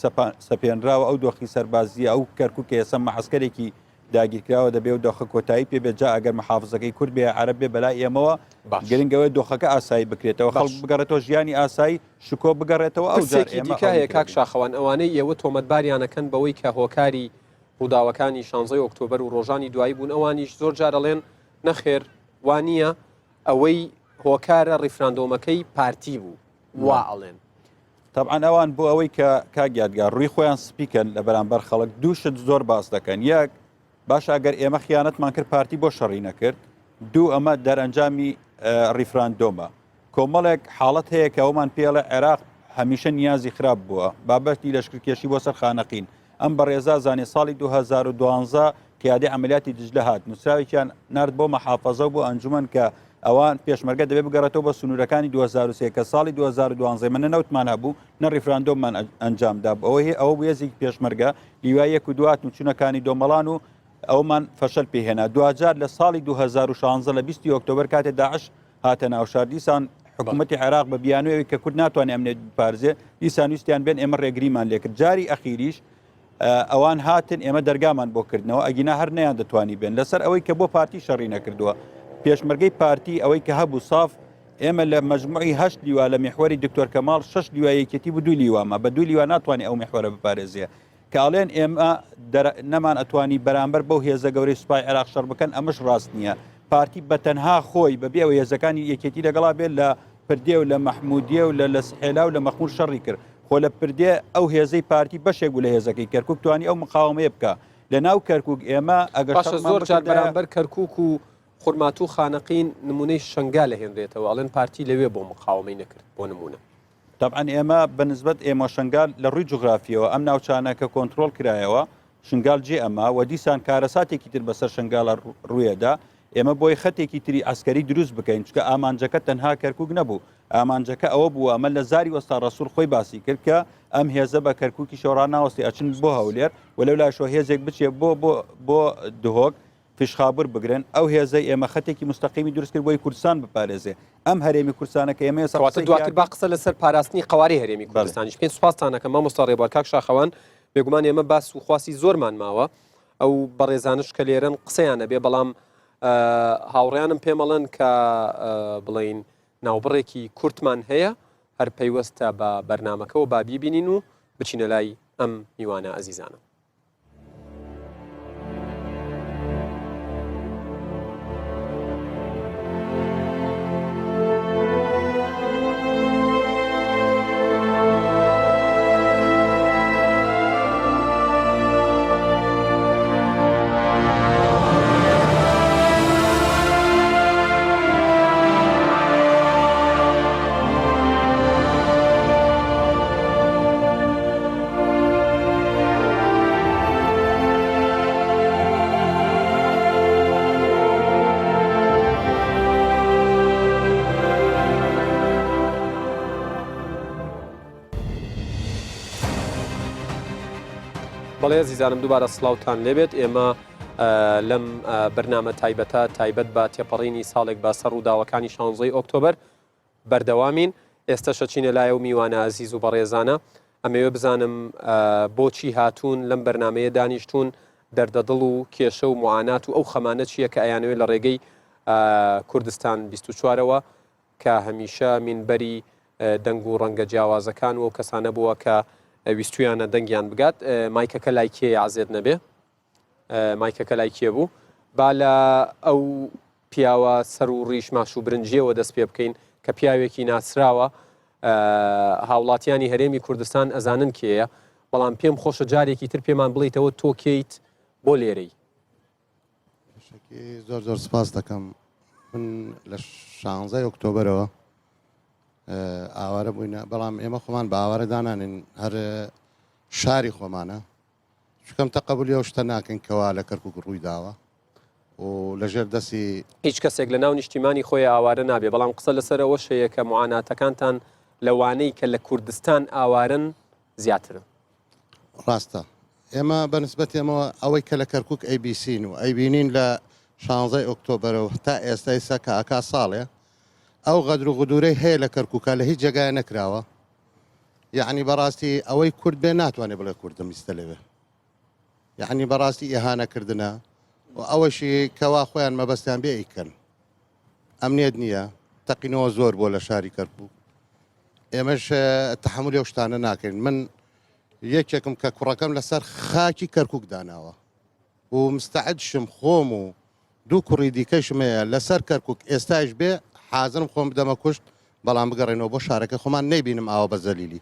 سەپێنراوە ئەو دۆخی سەربازیە ئەو کەرکوکە ئێستا مەعەسکەرێکی داگیرکراوە دەبێ و دۆخە کۆتایی پێ بێت جا ئەگەر محافزەکەی کورد بێ عەرەب بێ بەلای ئێمەوە باش. گرنگ ئەوەیە دۆخەکە ئاسایی بکرێتەوە خەڵک باش. بگەڕێتەوە ژیانی ئاسایی شکۆ بگەڕێتەوە ئەو جار پرسێکی ئێمە دیکە ئەوەی هەیە کاک ترەکەین. شاخەوان ئەوانەی ئێوە تۆمەتباریان ئەکەن بەوەی کە هۆکاری ڕووداوەکانی شانزەی ئۆکتۆبەر و ڕۆژانی دوایی بوون ئەوانیش زۆر جار ئەڵێن نەخێر وا نییە ئەوەی هۆکارە ڕیفراندۆمەکەی پارتی بوو وا ئەڵێن. تەبعەن ئەوان بۆ ئەوەی کە کاک یادگار ڕووی خۆیان سپی کەن لە بەرامبەر خەڵک دوو شت زۆر باس دەکەن یەک باشە ئەگەر ئێمە خیانەتمان کرد پارتی بۆ شەڕی نەکرد دوو ئەمە دەرئەنجامی ڕیفراندۆمە کۆمەڵێک حاڵەت هەیە کە ئەومان پێڵێ عێراق هەمیشە نیازی خراپ بووە بابەتی لەشکرکێشی بۆ سەر خانەقین ئەم بەڕێزا زانێ ساڵی 2012 قیادەی عەمەلیاتی دجلە هات نووسراوێکیان نارد بۆ مەحافەزە و بۆ ئەنجومەن کە ئەوان پێشمەرگە دەبێ بگەڕێتەوە بە سنوورەکانی 2003 کە ساڵی 2012 ئێمە نە نەوتمان هەبوو نە ڕیفراندۆممان ئەنجام دا ئەوە هی ئەوە بوو هێزێکی پێشمەرگە لیوای یەک و دواتن و چونەکانی دۆمەڵان و ئەومان فەشەل پێهێنا دواجار لە ساڵی 2016 لە 20 ئۆکتۆبەر کاتێ داعش هاتە ناو شار دیسان حکوومەتی عێراق بە بیانووی کە کورد ناتوانێت ئەمنیەت بپارزێ دیسان ویستیان بێن ئێمە ڕێگریمان لێکرد جاری ئەخیریش ئەوان هاتن ئێمە دەرگامان بۆ کردنەوە ئەگینا هەر نەیان دەتوانی بێن لەسەر ئەوەی کە بۆ پارتی شەڕی نەکردووە پێشمەرگەی پارتی ئەوەی کە هەبوو ساف ئێمە لە مەجموعی هەشت لیوا لە میحوەری دکتۆر کەماڵ شش لیوا یەکێتی بوو دوو لیوامە بە دوو لیوا ناتوانانی ئەو میحوەرە بپارێزیە کە ئەڵێن ئێمە نەمان ئەتوانی بەرامبەر بەو هێزە گەورەی سوپای عێراق شەڕ بکەن ئەمەش ڕاست نییە پارتی بە تەنها خۆی بەبێ ئەوەی هێزەکانی یەکێتی لەگەڵا بێت لە پردێ و لە مەحمودیە و لە لە سحێلا و لە مەخمور شەڕی کرد خۆ لە پردێ ئەو هێزەی پارتی بەشێک بوو لە هێزەکەی کەرکک توانی ئەو مقاومەیە بکە لە ناو کەرکک ئێمە ئەگەر باشە شەڕمان زۆر جار بکردایە بەرامبەر کەرکک و خورماتوو خانەقین نمونەی شەنگال ئەهێنرێتەوە ئەڵێن پارتی لەوێ بۆ مقاومەی نەکرد بۆ نمونە. تەبعەن ئێمە بە نسبەت ئێمە شنگال لە ڕووی جوغرافیەوە ئەم ناوچانە کە کۆنترۆڵ کرایەوە شنگال جێ ئەما و دیسان کارەساتێکی تر بەسەر شنگالە ڕوویەدا ئێمە بۆی خەتێکی تری عەسکەری دروست بکەین چونکە ئامانجەکە تەنها کەرکوک نەبوو ئامانجەکە ئەوە بوو ئەمە لە زاری وەستا ڕەسوڵ خۆی باسی کرد کە ئەم هێزە بە کەرکوکیشەوە ڕاناوەستی ئەچن بۆ هەولێر و لەو لاشەوە هێزێک بچێ بۆ بۆ بۆ دهۆک فیشخابور بگرن، ئەو هێزەی ئێمە خەتێکی موستەقیمی دروست کرد بۆی کوردستان بپارێزێ، ئەم هەرێمی کوردستانە کە ئێمە ئێستا کەواتە قسەی دواتر با تیاکەین. قسە لەسەر پاراستنی قەوارەی هەرێمی بەڵێ. کوردستانیش بکەین، سوپاستان ئەکەم مامۆستا ڕێبوار، کاک شاخەوان بێگومان ئێمە باس و خواسی زۆرمان ماوە، ئەو بەڕێزانەش کە لێرەن قسەیان ئەبێ، بەڵام هاوڕێیانم پێمەڵێن کە بڵێین. ناوبڕێکی کورتمان هەیە هەر پەیوەستە بە بەرنامەکەوە با بیبینین و بچینە لای ئەم میوانە ئەزیزانە. بەڵێ زیزانم دووبارە سڵاوتان لێبێت ئێمە لەم بەرنامە تایبەتە تایبەت بە تێپەڕینی ساڵێک بە سەر ڕووداوەکانی شانزەی ئۆکتۆبەر بەردەوامین ئێستەش ئەچینە لای ئەو میوانە ئەزیز و بەڕێزانە ئەمەوێ بزانم بۆچی هاتوون لەم بەرنمەیە دانیشتوون دەردەدڵ و کێشە و معانات و ئەو خەمانە چییە کە ئەیانەوێت لە ڕێگەی کوردستان 24ەوە کە هەمیشە مینبەری دەنگ و ڕەنگە جیاوازەکان و ئەو کەسانە بووە کە ویستویانە دەنگیان بگات مایکەکە لای کێیە عەزێت نەبێ مایکەکە لای کێ بوو؟ با لە ئەو پیاوە سەر و ڕیش ماش و برنجیەوە دەست پێ بکەین کە پیاوێکی ناسراوە هاوڵاتیانی هەرێمی کوردستان ئەزانن کێیە بەڵام پێم خۆشە جارێکی تر پێمان بڵیتەوە تۆ کێیت بۆ لێرەی زۆر زۆر سپاس دەکەم من لە شانزای ئۆکتۆبەرەوە ئاوارە بووینە بەڵام ئێمە خۆمان بە ئاوارە دانانین هەر شاری خۆمانە چکەم تەقەبولی ئەو شتە ناکەین کەوا لە کەرکک ڕووی داوە و لەژێر دەستی. هیچ کەسێک لە ناو نیشتیمانی خۆی ئاوارە نابێ، بەڵام قسە لەسەر ئەوەش هەیە کە موعاناتەکانتان لەوانەی کە لە کوردستان ئاوارەن زیاترن. ڕاستە. ئێمە بە نسبەت ئێمەوە ئەوەی کە لە کەرکک ئەیبیسین و ئەیبینین لە شانزەی ئۆکتۆبەرەوە تا ئێستا ئیسا کە ئەکا ساڵێ ئەو غەدر و غدورەی هەیە لە کەرکوکا لە هیچ جێگایە نەکراوە. یەعنی بەڕاستی ئەوەی کورد بێ ناتوانێ بڵێ کوردم ئیستە لەوێ یەعنی بەڕاستی ئیهانە کردنە و ئەوەشی کەوا خۆیان مەبەستیان بێ ئیکەن ئەمنیەت نییە تەقینەوە زۆر بۆ لە شاری کەرکوک ئێمەش تەحملی ئەو شتانە ناکەین من یەکێکم کە کوڕەکەم لەسەر خاکی کەرکک داناوە و مستعدشم خۆم و دوو کوڕی دیکەشم هەیە لەسەر کەرکوک ئێستایش بێ حازرم خۆم بدەمە کوشت بەڵام بگەڕێنەوە بۆ شارەکەی خۆمان نەیبینم ئاوا بە زەلیلی.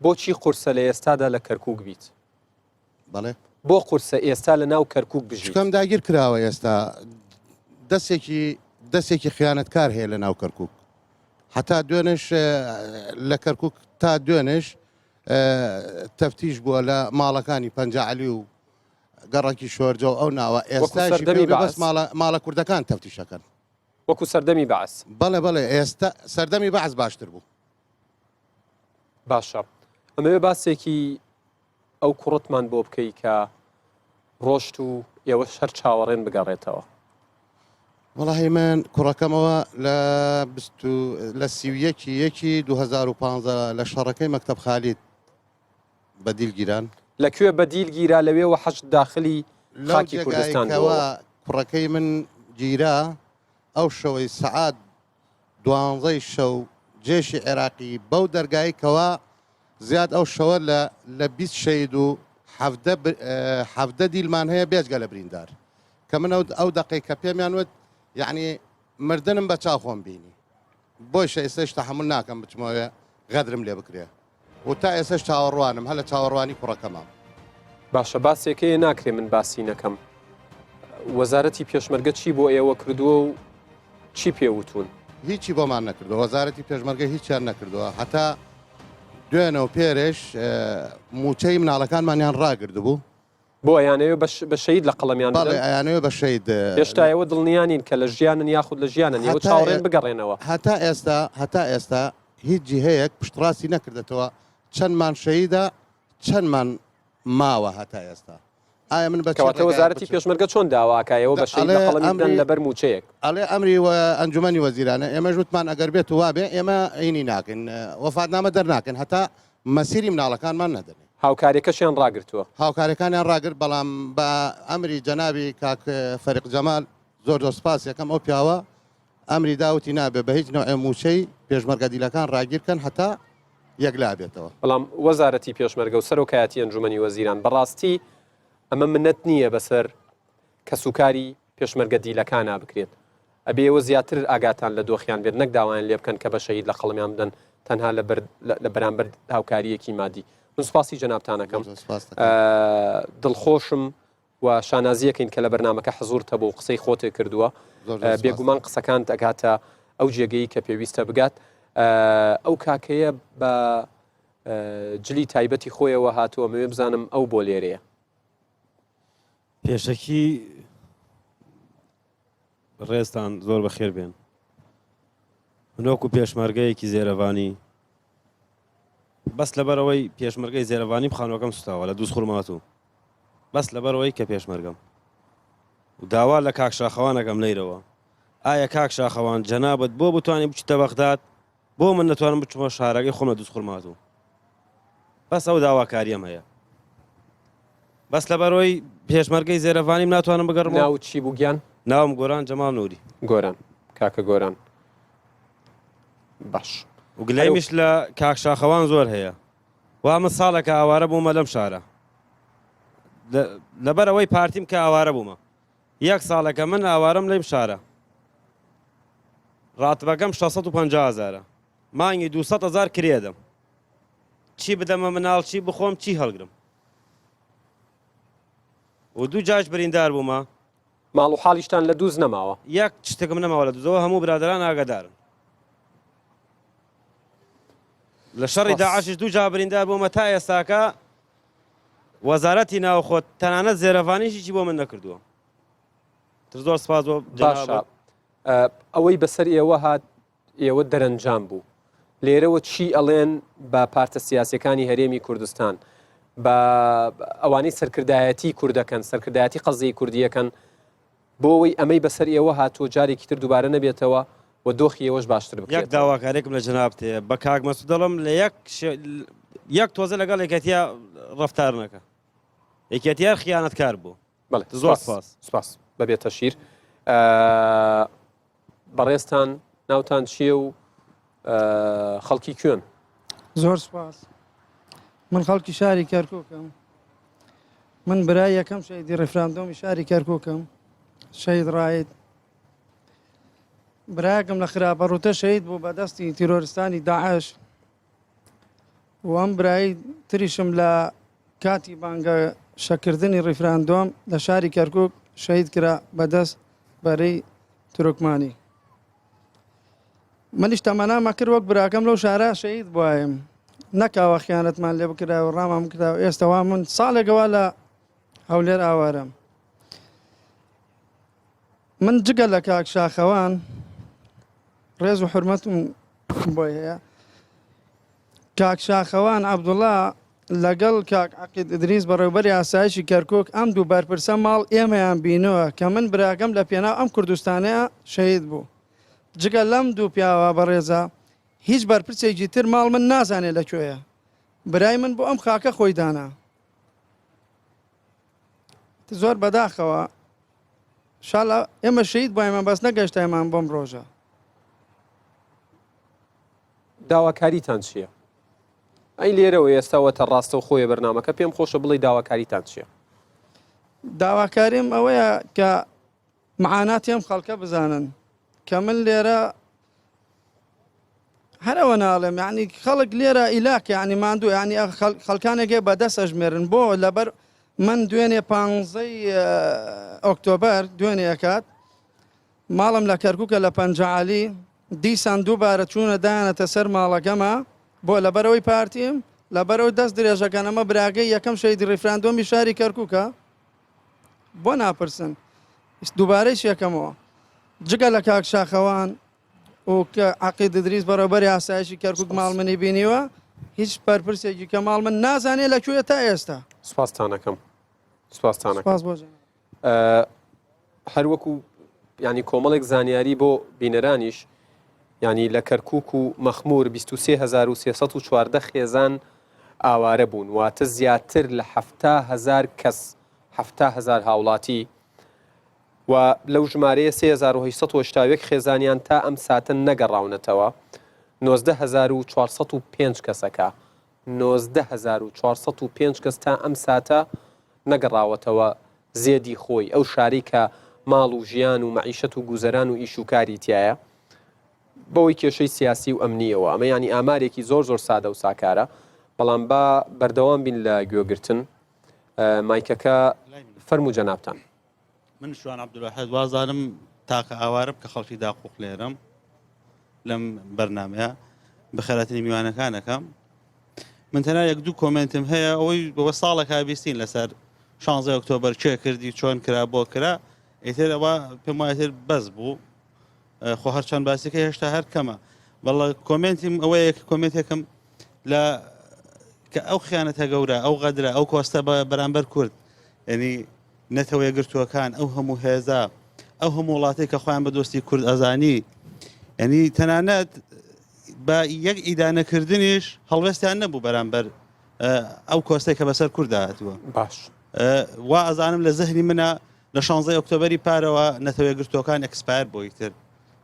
بۆچی قورسە لە ئێستادا لە کەرکوک بیت؟ بەڵێ؟ بۆ قورسە ئێستا لە ناو کەرکوک بژیت؟ چکەم داگیر کراوە ئێستا دەسێکی دەسێکی خیانەتکار هەیە لە ناو کەرکوک هەتا دوێنێش لە کەرکوک تا دوێنێش تەفتیش بووە لە ماڵەکانی پەنجا عەلی و گەڕەکی شۆرجە و ئەو ناوە ئێستا سەردەمی بەس ماڵە ماڵە کوردەکان تەفتیشەکەن وەکو سەردەمی بەعس بەڵێ بەڵێ ئێستا سەردەمی بەعس باشتر بوو باشە ئەمەوێ باسێکی ئەو کوڕتمان بۆ بکەی کە ڕۆشت و ئێوە شەر چاوەڕێن بگەڕێتەوە وەڵاهی من کوڕەکەمەوە لە لە سیویەکی یەکی 2015 لە شەڕەکەی مەکتب خالید بە دیل گیران. لە کوێ بە دیل گیرا لەوێوە حەشد داخلی لەو خاکی جێگای کوردستان کەوا بووەوە. کوڕەکەی من گیرا ئەو شەوەی سەعات دوانزەی شەو جێشی عێراقی بەو دەرگای کەوا زیاد ئەو شەوە لە لە 20 شەید و 17 17 دیلمان هەیە بێجگە لە بریندار کە من ئەو ئەو دەقەی کە پێمیان وت یعنی مردنم بە چاو خۆم بینی بۆیشە ئێستاش تەحەمول ناکەم بچمەوە غەدرم لێ بکرێ و تا ئێستەش چاوەڕوانم هەر لە چاوەڕوانی کوڕەکەمام. باشە باسێک هەیە ناکرێ من باسی نەکەم وەزارەتی پێشمەرگە چی بۆ ئێوە کردووە و چی پێ وتوون؟ هیچی بۆمان نەکردووە وەزارەتی پێشمەرگە هیچیان نەکردووە هەتا دوێنە و پێرێش موچەی مناڵەکانمانیان ڕاگردبوو. بۆ ئەیانەوێ بە شەهید لە قەڵەمیان بدەن؟ بەڵێ ئەیانەوێ بە شەهید. هێشتا ئێوە دڵنیا نین کە لە ژیانن یاخود لە ژیانن، ئێوە چاوەڕێن بگەڕێنەوە. هەتا ئێستا هەتا ئێستا هیچ جیهەیەک پشتڕاستی نەکردەتەوە چەندمان شەهیدە چەندمان ماوە هەتا ئێستا. ئایا من بە چ کەواتە ڕێگایەک وەزارەتی بچم؟ پێشمەرگە چۆن داوا ئەکا ئێوە بە شەهید ئەڵێ لە قەڵەمی بدەن ئەمری لەبەر مووچەیەک؟ ئەڵێ ئەمری ئەنجومەنی وەزیرانە، ئێمەش وتمان ئەگەر بێت و وابێ ئێمە هینی ناکەین وەفاتنامە دەرناکەین هەتا مەسیری مناڵەکانمان نەدەنێ. هاوکاریەکەشیان ڕاگرتووە. هاوکاریەکانیان ڕاگرت بەڵام بە ئەمری جەنابی کاک فەریق جەمال زۆر زۆر سپاس یەکەم ئەو پیاوە. ئەمری دا وتی نابێ بە هیچ نەوعێ مووچەی پێشمەرگە دیلەکان ڕاگیر کەن هەتا یەکلا بێتەوە. بەڵام وەزارەتی پێشمەرگە و سەرۆکایەتی ئەنجومەنی وەزیران بەڕاستی ئەمە منەت نییە بەسەر کەسوکاری پێشمەرگە دیلەکانا بکرێت ئەبێ ئێوە زیاتر ئاگاتان لە دۆخیان بێت نەک داوایان لێ بکەن کە بە شەهید لە قەڵەمیان بدەن تەنها لە بەر لە بەرامبەر هاوکارییەکی مادی من سوپاسی جەنابتانەکەم زۆر سوپاس دەکەم. دڵخۆشم و شانازیەکەین کە لە بەرنامەکە حزورت هەبوو و قسەی خۆت کردووە زۆر زۆر سوپاس. بێگومان قسەکانت ئەگاتە ئەو جێگەی کە پێویستە بگات ئەو کاکەیە بە جلی تایبەتی خۆیەوە هاتووە مەوێ بزانم ئەو بۆ لێرەیە. پێشەکی ڕێزتان زۆر بەخێر بێن من وەکو پێشمەرگەیەکی زێرەڤانی بەس لەبەرەوەی پێشمەرگەی زێرەڤانی خانوەکەم سوتاوە لە دووز خورماتوو بەس لەبەرەوەی کە پێشمەرگەم و داوا لە کاک شاخەوانەکەم لەیرەوە ئایا کاک شاخەوان جەنابەت بۆ بتوانانی بچیتە بەغداد بۆ من نەتوانم بچمە شارەکەی خۆم لە دووزخورماتوو بەس ئەو داواکاریەم هەیە بەس لەبەرەوەی پێشمەرگەی زێرەڤانیم ناتوانم بگەڕم ناو چی بوو گیان؟ ناوم گۆران جەماڵ نوری. گۆران کاکە گۆران باش. و گلەیمیش لە کاک شاخەوان زۆر هەیە وا من ساڵێکە ئاوارە بوومە لەم شارە لەبەر ئەوەی پارتیم کە ئاوارە بوومە یەک ساڵێکە من ئاوارەم لەم شارە ڕاتبەکەم 650 هزارە مانگی 200 هزار کرێدەم چی بدەمە مناڵ چی بخۆم چی هەڵگرم و دوو جاش بریندار بوومە. ماڵ و حاڵیشتان لە دووز نەماوە؟ یەک شتێکم نەماوە لە دووزەوە هەموو برادەران ئاگادارن. لە شەڕی داعشیش دوو جار بریندار بوومە تا ئێستاکە وەزارەتی ناوخۆ تەنانەت زێرەڤانیش هیچی بۆ من نەکردووە. تر زۆر سپاس بۆ باشە ئەوەی بەسەر ئێوە هات ئێوە دەرەنجام بوو. لێرەوە چی ئەڵێن بە پارتە سیاسیەکانی هەرێمی کوردستان، بە ئەوانەی سەرکردایەتی کوردەکەن، سەرکردایەتی قەزیەی کوردیەکەن، بۆ ئەوەی ئەمەی بەسەر ئێوە هاتووە جارێکی تر دووبارە نەبێتەوە و دۆخی ئێوەش باشتر یەک بکرێتەوە؟ داواکاریەکم لە جەنابت هەیە بە کاک مەسعود دەڵێم لە یەک یەک تۆزە لەگەڵ یەکێتیا ڕەفتار نەکە یەکێتی هەر خیانەتکار بوو. بەڵێ زۆر سپاس. سپاس بەبێ تەشیر. بەڕێزتان ناوتان چییە و خەڵکی کوێن؟ زۆر سپاس من خەڵکی شاری کەرکووکم من برای یەکەم شەیدی ڕیفراندۆمی شاری کەرکووکم شەید ڕاید برایەکم لە خراپە ڕوتە شەید بوو بە دەستی تیرۆرستانی داعش و ئەم برای تریشم لە کاتی بانگە شەکردنی ڕیفراندۆم لە شاری کەرکک شەید کرا بەدەست بەرەی تورکمانی. منیش تەمەنامە کرد وەک براکەم لەو شارە شەهید بوایم نەکاوە خیانەتمان لێ بکرا و ڕامان بکرا و ئێستا وا من ساڵێکەوە لە هەولێر ئاوارم من جگە لە کاک شاخەوان ڕێز و حرمەتم بۆی هەیە کاک شاخەوان عەبدوڵا لەگەڵ کاک عەقید ئیدریس بەڕێوبەری ئاسایشی کەرکوک ئەم دوو بەرپرسە ماڵ ئێمەیان بینوە کە من براکەم لە پێناو ئەم کوردستانەیا شەهید بوو جگە لەم دوو پیاوە بەڕێزە هیچ بەرپرسێکی تر ماڵ من نازانێ لە کوێیە برای من بۆ ئەم خاکە خۆی دانا زۆر بەداخەوە شالا ئێمە شەهید بایمان بەس نەگەشتایمان بۆم ڕۆژە. داواکاریتان چییە؟ ئەی لێرەوە ئێستا وەتە ڕاستەوخۆیە بەرنامەکە پێم خۆشە بڵێی داواکاریتان چییە؟ داواکاریم ئەوەیە کە معاناتی ئەم خەڵکە بزانن کە من لێرە هەرەوە ناڵێم یعنی خەڵک لێرە ئیلاک یعنی ماندوو یعنی خەڵکانێک بەدەست ئەژمێرن بۆ لەبەر من دوێنێ پانزەی ئۆکتۆبەر دوێنێ ئەکات ماڵم لە کەرکوکە لە پەنجەعالی دیسان دووبارە چوونە دایانەتە سەر ماڵەکەما بۆ لەبەرئەوەی پارتیم لەبەرئەوەی دەست درێژەکەن ئەمە براگەی یەکەم شەهیدی ڕیفراندۆمی شاری کەرکوکە بۆ ناپرسن دووبارەیش یەکەمەوە جگە لە کاک شاخەوان و کە عەقید ئیدریس بەڕێوبەری ئاسایشی کەرکوک ماڵ منی بینیوە هیچ بەرپرسێکی کە ماڵ من نازانێ لە کوێ تا ئێستا سپاستانەکەم سپاستانەکەم سپاس بۆ جەناب. هەروەکو ینی کۆمەڵێک زانیاری بۆ بینەرانیش ینی لە کەرکک و مەخمور 23314 خێزان ئاوارە بوون واتە زیاتر لە هزار کەس هزار هاوڵاتی. و لەو ژمارەیە 3881 خێزانیان تا ئەم ساتە نەگەڕاونەتەوە 19405 کەسەکە 19405 کەس تا ئەم ساتە نەگەڕاوەتەوە زێدی خۆی، ئەو شارەی کە ماڵ و ژیان و مەعیشەت و گوزەران و ئیش و کاری تیایە، بەوەی کێشەی سیاسی و ئەمنییەوە. ئەمە یانی ئامارێکی زۆر زۆر سادە و ساکارە، بەڵام با بەردەوام بین لە گوێگرتن. مایکەکە فەرموو جەنابتان. من شوان عەبدولواحید وازانم تاکە ئاوارەم کە خەڵکی داقوق لێرەم لەم بەرنمەیە بەخێراتنی میوانەکانەکەم من تەنها یەک دوو کۆمێنتم هەیە ئەوەی بەوە ساڵێکا بیستین لەسەر شانزەی ئۆکتۆبەر کێ کردی چۆن کرا بۆ کرا ئیتر ئەوە پێم وایە تر بەس بوو خۆ هەرچەند باسەکە هێشتا هەر کەمە بەڵە کۆمێنتیم ئەوەیە کە کۆمێنتێکم لە کە ئەو خیانەتە گەورە ئەو غەدرە ئەو کۆستە بە بەرامبەر کورد یعنی نەتەوە یەکگرتووەکان ئەو هەموو هێزە ئەو هەموو وڵاتەی کە خۆیان بە دۆستی کورد ئەزانی یعنی تەنانەت بە یەک ئیدانەکردنیش هەڵوێستیان نەبوو بەرامبەر ئەو کۆستەی کە بەسەر کووردا هاتووە باش وا ئەزانم لە زەهنی منە لە 16 ئۆکتۆبری پارەوە نەتەوە گرتوەکان expire بۆی تر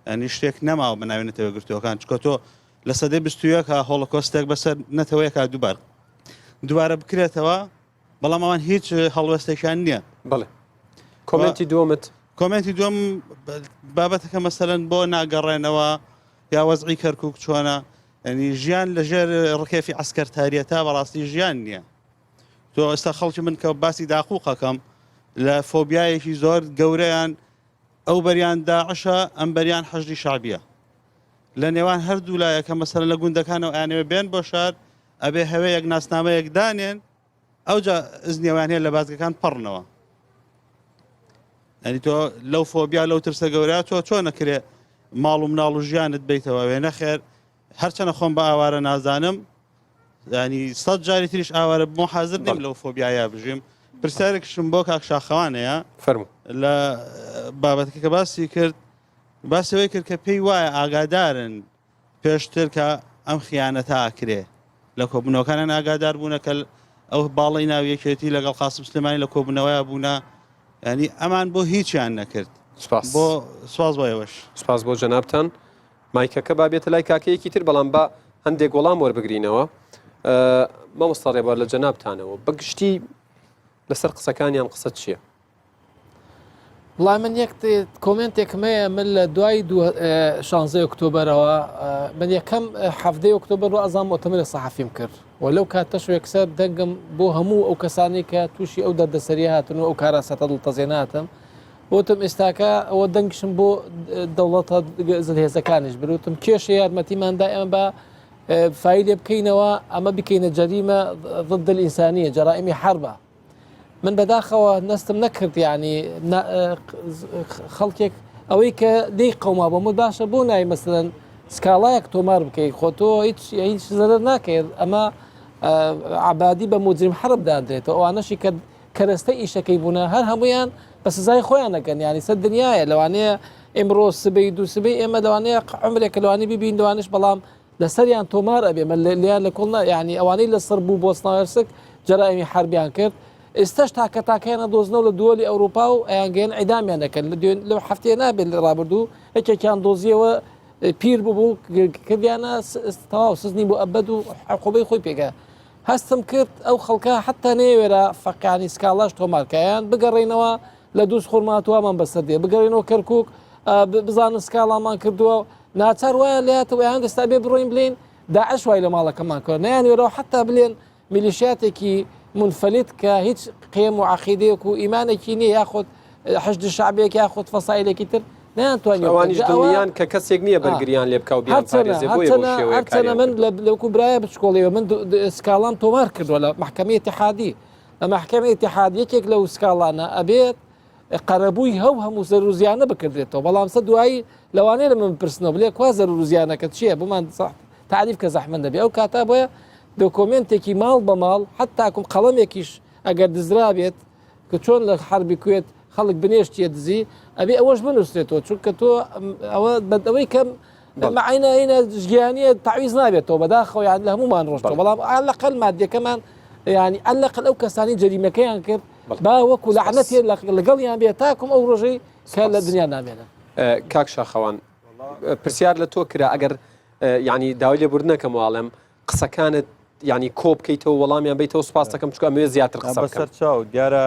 ینی شتێک نەماوە بە ناوی نەتەوە گرتوەکان چکە تۆ لە سەدەی 21 هۆڵۆکۆستێک بەسەر نەتەوەیەکە دووبار دووبارە بکرێتەوە بەڵام ئەوان هیچ هەڵوێستێکیان نییە. بەڵێ کۆمێنتی دووەمت؟ کۆمێنتی دووەم بابەتەکە مەسەلەن بۆ ناگەڕێنەوە یا وەزعی کەرکک چۆنە ینی ژیان لەژێر ڕکێفی عسکەرتاریە تا بەڕاستی ژیان نییە تۆ ئێستا خەڵکی من کە باسی داقوقەکەم لە فۆبیایەکی زۆر گەورەیان ئەو بەریان داعشە ئەم بەریان حەشدی شعبیە لە نێوان هەردوو لایەکە مەسەر لە گوندەکانەوە ئەیانەوێ بێن بۆ شار ئەبێ هەوێیەک ناسنامەیەک دانێن ئەوجا ئزنی ئەویان هەیە لە بازگەکان پەڕنەوە ئەنی تۆ لەو فۆبیا لەو ترسە گەورە تۆ چۆن نەکرێ ماڵ و مناڵ و ژیانت بیتەوە وێ نەخێر هەرچەنە خۆم بە ئاوارە نازانم ینی سە جاری تریش ئاوارە بۆ حاضر نیم لەو فۆبیایە بژیم پرسیارێکشم بۆ کاک شاخەوانەیە فەرموو لە بابەتەکە کە باسی کرد باسەوەی کرد کە پێی وایە ئاگادارن پێشتر کە ئەم خیانەتە ئەکرێ لە کۆبوونەوەکانیان ئاگادار بوونە کە ئەو باڵی ناو یەکێتی لەگەڵ قاسم سلێمانی لە کۆبوونەوەیا بوونە ینی ئەمان بۆ هیچیان نەکرد سپاس بۆ سواز بۆ ئێوەش. سپاس بۆ جەنابتان. مایکەکە با بێتە لای کاکەیەکی تر بەڵام با هەندێک وەڵام وەربگرینەوە. مامۆستا ڕێبوار لە جەنابتانەوە بە گشتی لەسەر قسەکانیان قسەت چییە؟ وڵای من یەک کۆمنتێکم هەیە من لە دوای شانزەی ئۆکتۆبەرەوە من یەکەم حەفتەی ئۆکتۆبەر و ئەزان مؤتەمەری سەحەفیم کرد و لەو کاتەش یەکسەر دەنگم بۆ هەموو ئەو کەسانی کە تووشی ئەو دەردەسەری هاتن و ئەو کاراسەتە دڵتەزێنە هاتم وتم ئێستاکە ئەوە دەنگشم بۆ دەوڵەتە زلهێزەکانیش بروتم کێشە یارمەتیماندا ئێمە بە فایلێ بکەینەوە ئەمە بکەینە جەریمە ضد الإنسانية جرائمی حربە من بەداخەوە نەستم نەکرد یعنی خەڵکێک ئەوەی کە لێی قەوما بۆ من باشە بۆ نای مەسەن سکاڵایەک تۆمار بکەیت خۆ تۆ هیچ هیچ زەرەر ناکەیت ئەمە عبادی بە مجرم حرب دادرێتەوە ئەوانەشی کە کەرەستە ئیشەکەی بوونە هەر هەمویان بە سزای خۆیان نەکەن ینی سەر دنیاە لەوانەیە ئمڕۆ سبەی دوو سبەی ئێمە لەوانەیە عمرێک لەوانی ببین لەوانش بەڵام لەسەریان تۆمار ئەبێ مە لێیان لە کۆڵ نا یانی ئەوانەی لە سڕ بوو بۆسنا هەرسک جەرائمی حەربیان کرد ئێستاش تاکە تاکەیان ئەدۆزنەوە لە دووەلی ئەوروپا و ئەیانگەیەن عیدامیان دەکەن لە دوێن لەو هەفتەیە نابێت لە ڕابردوو یەکێکیان دۆزیەوە پیر بوو کردیانە تەواو سزنی بۆ ئەبەد و عقوبەی خۆی پێگە هەستم کرد ئەو خەڵکە حتا نەیەوێرا فەقانی سکاڵاش تۆمارکایان بگەڕێنەوە لە دووز خورماتوامان بەسەر دێ بگەڕێنەوە کەرکک بزانن سکاڵامان کردووە ناچار وایان لێهاتەوە ئەیان دەستا بێ بڕۆین بلێن داعش وای لە ماڵەکەمان کرد نەیانوێرەوە حتا بلێن میلیشیاتێکی منفلت کە هیچ قێم و عقیدەیەک و ئیمانێکی نییە یاخود حەشد شعبێک یاخود فەسایلێکی تر نەیانتوانی ئەوانیش دڵنیان کە کەسێک نییە بەرگریان لێ بکا و بیانپارێزێ بۆیە بەو شێوەیە هەرچەنە من لەوکو برایە بچکۆڵیەوە من سکاڵام تۆمار کردووە لە محکمەی اتحادی لە محکمەی اتحاد یەکێک لەو سکاڵانە ئەبێت قەرەبووی هەو هەموو زەرر و زیانە بکردرێتەوە، بەڵام سە دوایی لەوانەیە لە من بپرسنەوە بلێ کوا زەرر و زیانەکە چییە بۆمان تاریف کە زەحمەت نەبێ ئەو کاتە بۆیە دۆکۆمێنتێکی ماڵ بە ماڵ حتاکم قەڵەمێکیش ئەگەر دزرابێت کە چۆن لە حربی کوێت خەڵک بنێشتیە دزی ئەبێ ئەوەش بنووسێتەوە چونکە تۆ ئەوە بەدەوەی کەم مەعینە ژیانیە تەعویز نابێتەوە بەداخەوە یان لە هەمومان ڕۆشتەوە بەڵام ئالەقل مادەکەمان ینی ئەلەقل ئەو کەسانی جەریمەکەیان کرد با وەکو لەعنەتێ لەگەڵیان بێت تاکم ئەو ڕۆژەی. کە لە دنیا نامێنن. کاک شاخەوان پرسیار لە تۆ کرا ئەگەر یعنی داوای لێبوردنەکەم واڵێم قسەکانت یعنی کۆ بکەیتەوە وەڵامیان بیتەوە سپاس دەکەم چکە ئەمەوێ زیاتر قسە بکەم. بەسەر چاو دیارە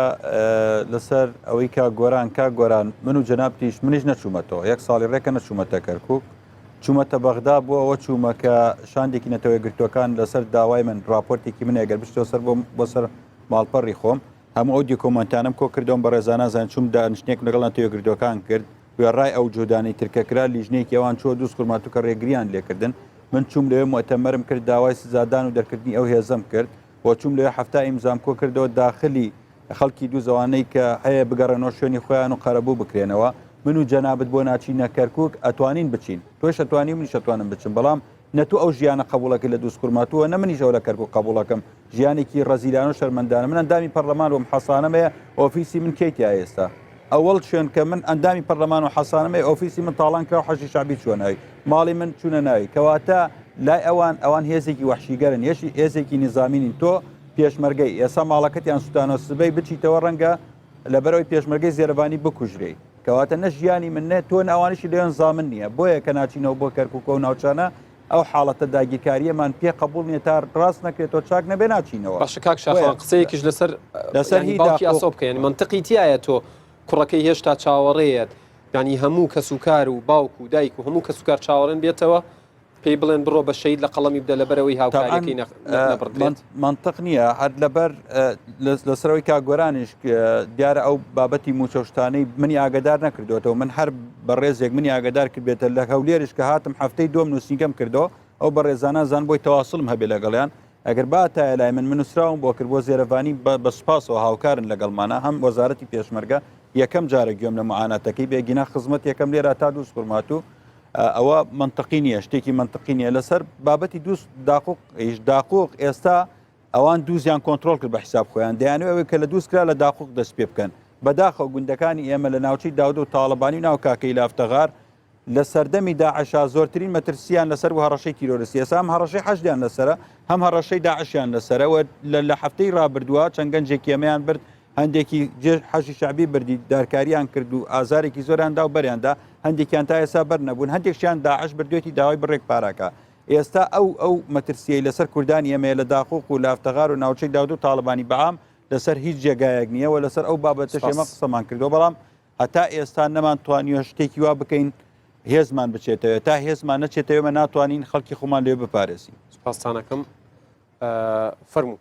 لەسەر ئەوەی کاک گۆران کاک گۆران من و جەنابتیش منیش نەچوومەتەوە یەک ساڵی ڕێکە نەچوومەتە کەرکک چوومەتە بەغدا بۆ ئەوە چوومە کە شاندێکی نەتەوە یەکگرتووەکان لەسەر داوای من راپۆرتێکی من ئەگەر بچتەوە سەر بۆ سەر ماڵپەڕی خۆم هەموو ئەو دیکۆمەنتانەم کۆ کردەوە بەڕێزانە زان چووم دانیشتنێکم لەگەڵ نەتەوە یەکگرتووەکان کرد وێڕای ئەو جهودانەی تر کە کرا، لیژنەیەکی ئەوان چووە دووزخورماتوو کە ڕێگرییان لێکردن. من چووم لەوێ موئتەمەرم کرد، داوای سزادان و دەرکردنی ئەو هێزەم کرد و چووم لەوێ 70 ئیمزام کۆ کردەوە داخلی خەڵکی دووز ئەوانەی کە هەیە بگەڕێنەوە شوێنی خۆیان و قەرەبوو بکرێنەوە. من و جەنابت بۆ ناچینە کەرکووک؟ ئەتوانین بچین. تۆش ئەتوانی و منیش ئەتوانم بچم، بەڵام نە تۆ ئەو ژیانە قەبووڵەکەی لە دووزخورماتووە، نە منیش ئەوە لە کەرکووک قەبووڵەکەم. ژیانێکی ڕەزیلانە و شەرمەندانە. من ئەندامی پەڕلەمان بووم، حەسانەم هەیە، ئۆفیسی من کێی تیایە ئێستا؟ ئەوەڵ شوێن کە من ئەندامی پەرلەمان و حەسانەم هەیە ئۆفیسی من تاڵان کرا و حەشدی شەعبی چووە ناوی ماڵی من چوونە ناوی کەواتە لای ئەوان ئەوان هێزێکی وەحشیگەرن یەشی هێزێکی نیزامی نین تۆ پێشمەرگەی ئێستا ماڵەکەتیان سوتانەوە سبەی بچیتەوە ڕەنگە لەبەرەوەی پێشمەرگەی زێرەڤانی بکوژرێی کەواتە نە ژیانی من نە تۆ نە ئەوانیشی لێیان زامن نییە بۆیە کە ناچینەوە بۆ کەرکوک و ناوچانە ئەو حاڵەتە داگیرکارییەمان پێ قبوڵ نییە تا ڕاست نەکرێتەوە چاک نەبێ ناچینەوە. باشە کاک شاخەوان قسەیەکیش لەسەر لەسەر یانی هی باوکی داقوق ئاسۆ بکە یانی مەنتقی تیایە تۆ کوڕەکەی هێشتا چاوەڕێیەت یانی هەموو کەسوکار و باوک و دایک و هەموو کەسوکار چاوەڕێن بێتەوە پێی بڵێن بڕۆ بە شەهید لە قەڵەمی بدە لەبەرئەوەی تەبعەن هاوکاریەکەی نەبڕدرێت. مەنتق نییە هەر لەبەر لەسەرەوەی کاک گۆرانیش دیارە ئەو بابەتی موچە و شتانەی منی ئاگدار نەکردوێتەوە من هەر بەڕێزێک منی ئاگدار کردبێتە لە هەولێرش کە هاتم هەفتەی دوم نووسینگەم کردەوە ئەو بەڕێزانە زان بۆی تەواصلم هەبێ لەگەڵیان ئەگەر باتایە لای من من نووسراوم بۆ کرد بۆ زێرەڤانی بە سوپاسەوە هاوکارن لەگەڵمانە هەم وەزارەتی پێشمەرگە یەکەم جارە گوێم لە معاناتەکەی بێگینا خزمەت یەکەم لێرە تا دووس خورماتوو ئەوە منطقی نییە شتێکی منطقی نییە لەسەر بابەتی دووس داقوق داقوق ئێستا ئەوان دووزیان کۆنترۆڵ کرد بە حیساب خۆیان دەیانەوێت ئەوەی کە لە دووز کرا لە داقوق دەست پێ بکەن بەداخەوە گوندەکانی ئێمە لە ناوچەی داودە و تاڵەبانی و ناو کاکەی لافتەغار لە سەردەمی داعشا زۆرترین مەترسیان لەسەر و هەڕەشەی تیرۆرستی ئێستا هەم هەڕەشەی حەشدیان لەسەرە هەم هەڕەشەی داعشیان لەسەرە و لە هەفتەی ڕابردووە چەند گەنجێکی ئەمەیان برد هەندێکی جێ حەشی شعبی بردی دارکاریان کرد و ئازارێکی زۆریان دا و بەریاندا هەندێکیان تا ئێستا بەر نەبوون هەندێکیان داعش بردوێتی داوای بڕێک پاراکە ئێستا ئەو ئەو مەترسیەی لەسەر کوردانی ئێمەیە لە داقوق و لافتەغار و ناوچەی داود و تاڵەبانی بەعام لەسەر هیچ جێگایەک نییە و لەسەر ئەو بابەتەش ئێمە سپاس. قسەمان کردووە بەڵام هەتا ئێستا نەمان توانیوە شتێکی وا بکەین هێزمان بچێتەوە تا هێزمان نەچێتەوە ئێمە ناتوانین خەڵکی خۆمان لێ بپارێزین. سپاستانەکەم فەرموو.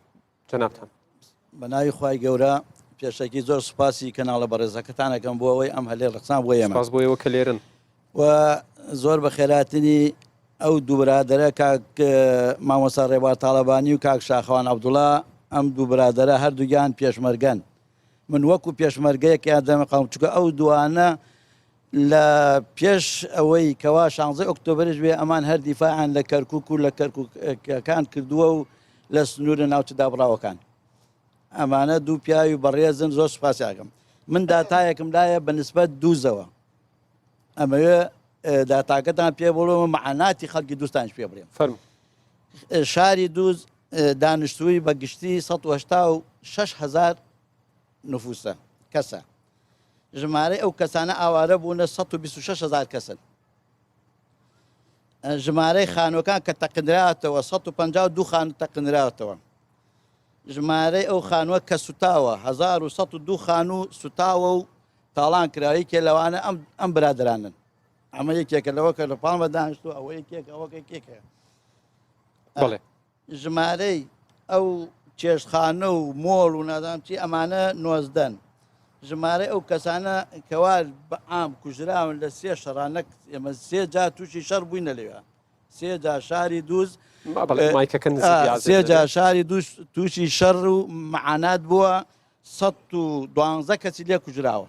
جەنابتان. بە ناوی خوای گەورە پێشەکی زۆر سوپاسی کەناڵە بەڕێزەکەتان ئەکەم بۆ ئەوەی ئەم هەلەی ڕەخسان بۆ ئێمە. سوپاس بۆ ئێوە کە لێرەن. و زۆر بە خێراتنی ئەو دوو برادەرە کاک مامۆستا ڕێبوار تاڵەبانی و کاک شاخەوان عەبدوڵا ئەم دوو برادەرە هەردووگیان پێشمەرگەن من وەکو پێشمەرگەیەک یان دەمەقام چونکە ئەو دوانە لە پێش ئەوەی کەوا شانزەی ئۆکتۆبەریش بێ ئەمان هەر دیفاعیان لە کەرکوک و لە کەرکوکەکان کردووە و لە سنوورە ناوچە دابڕاوەکان ئەمانە دوو پیاوی بەڕێزن زۆر سوپاسیاکەم من داتایەکم لایە بە نسبەت دووزەوە ئەمەوێ داتاکەتان پێ بڵێم و مەعاناتی خەڵکی دووستانش پێ بڵێم فەرموو. شاری دووز دانیشتووی بە گشتی 186 هزار نفوسە کەسە ژمارەی ئەو کەسانە ئاوارە بوونە 126 هزار کەسن. ژمارەی خانووەکان کە تەقنراتەوە 152 خانوو تەقنراوەتەوە. ژمارەی ئەو خانووە کە سوتاوە 1102 خانوو سوتاوە و تاڵان کرا یەکێ لەوانە ئەم ئەم برادرانن ئەمە یەکێکە لەوە کە لە پاڵ بە دانیشتووە ئەوە یەکێک ئەوە یەکێکە بەڵێ ژمارەی ئەو چێشتخانە و مۆڵ و نازانم چی ئەمانە نۆزدەن. ژمارەی ئەو کەسانە کەوا بە عام کوژراون لە سێ شەڕا نەک ئێمە سێ جار تووشی شەڕ بووینە لەوێ سێ جار شاری دووز بەڵێ مایکەکە نزیک ئا، یازێ سێ جار شاری دووز تووشی شەڕ و مەعانات بووە 112 کەسی لێ کوژراوە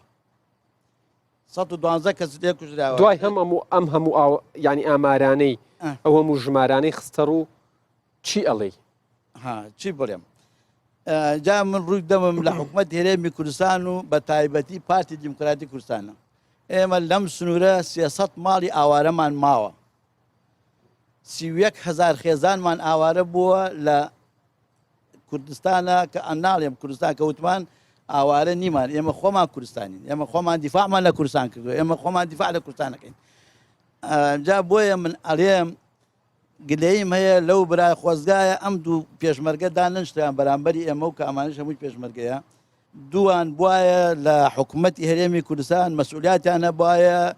112 کەسی لێ کوژراوە دوای هەم ئەم و ئەم هەموو ئاو یانی ئامارانەی ئەو هەموو ژمارانەی خستە ڕوو چی ئەڵێی؟ ها چی بڵێم جا من ڕووی دەمم لە حکومەت هەرێمی کوردستان و بە تایبەتی پارتی دیموکراتی کوردستانە ئێمە لەم سنوورە 300 ماڵی ئاوارەمان ماوە 31 هزار خێزانمان ئاوارە بووە لە کوردستانە کە ئەناڵێم کوردستان کە وتمان ئاوارە نیمان ئێمە خۆمان کوردستانین ئێمە خۆمان دیفاعمان لە کوردستان کردو ئێمە خۆمان دیفاع لە کوردستانەکەین جا بۆیە من ئەڵێم گلەییم هەیە لەو برا خۆزگایە ئەم دوو پێشمەرگە دانەنشتیان بەرامبەری ئێمە و کە ئەمانش هەمووی پێشمەرگەیە دووان بواە لە حکوومەتی هەرێمی کوردستان مەسئولیاتیان هەبواە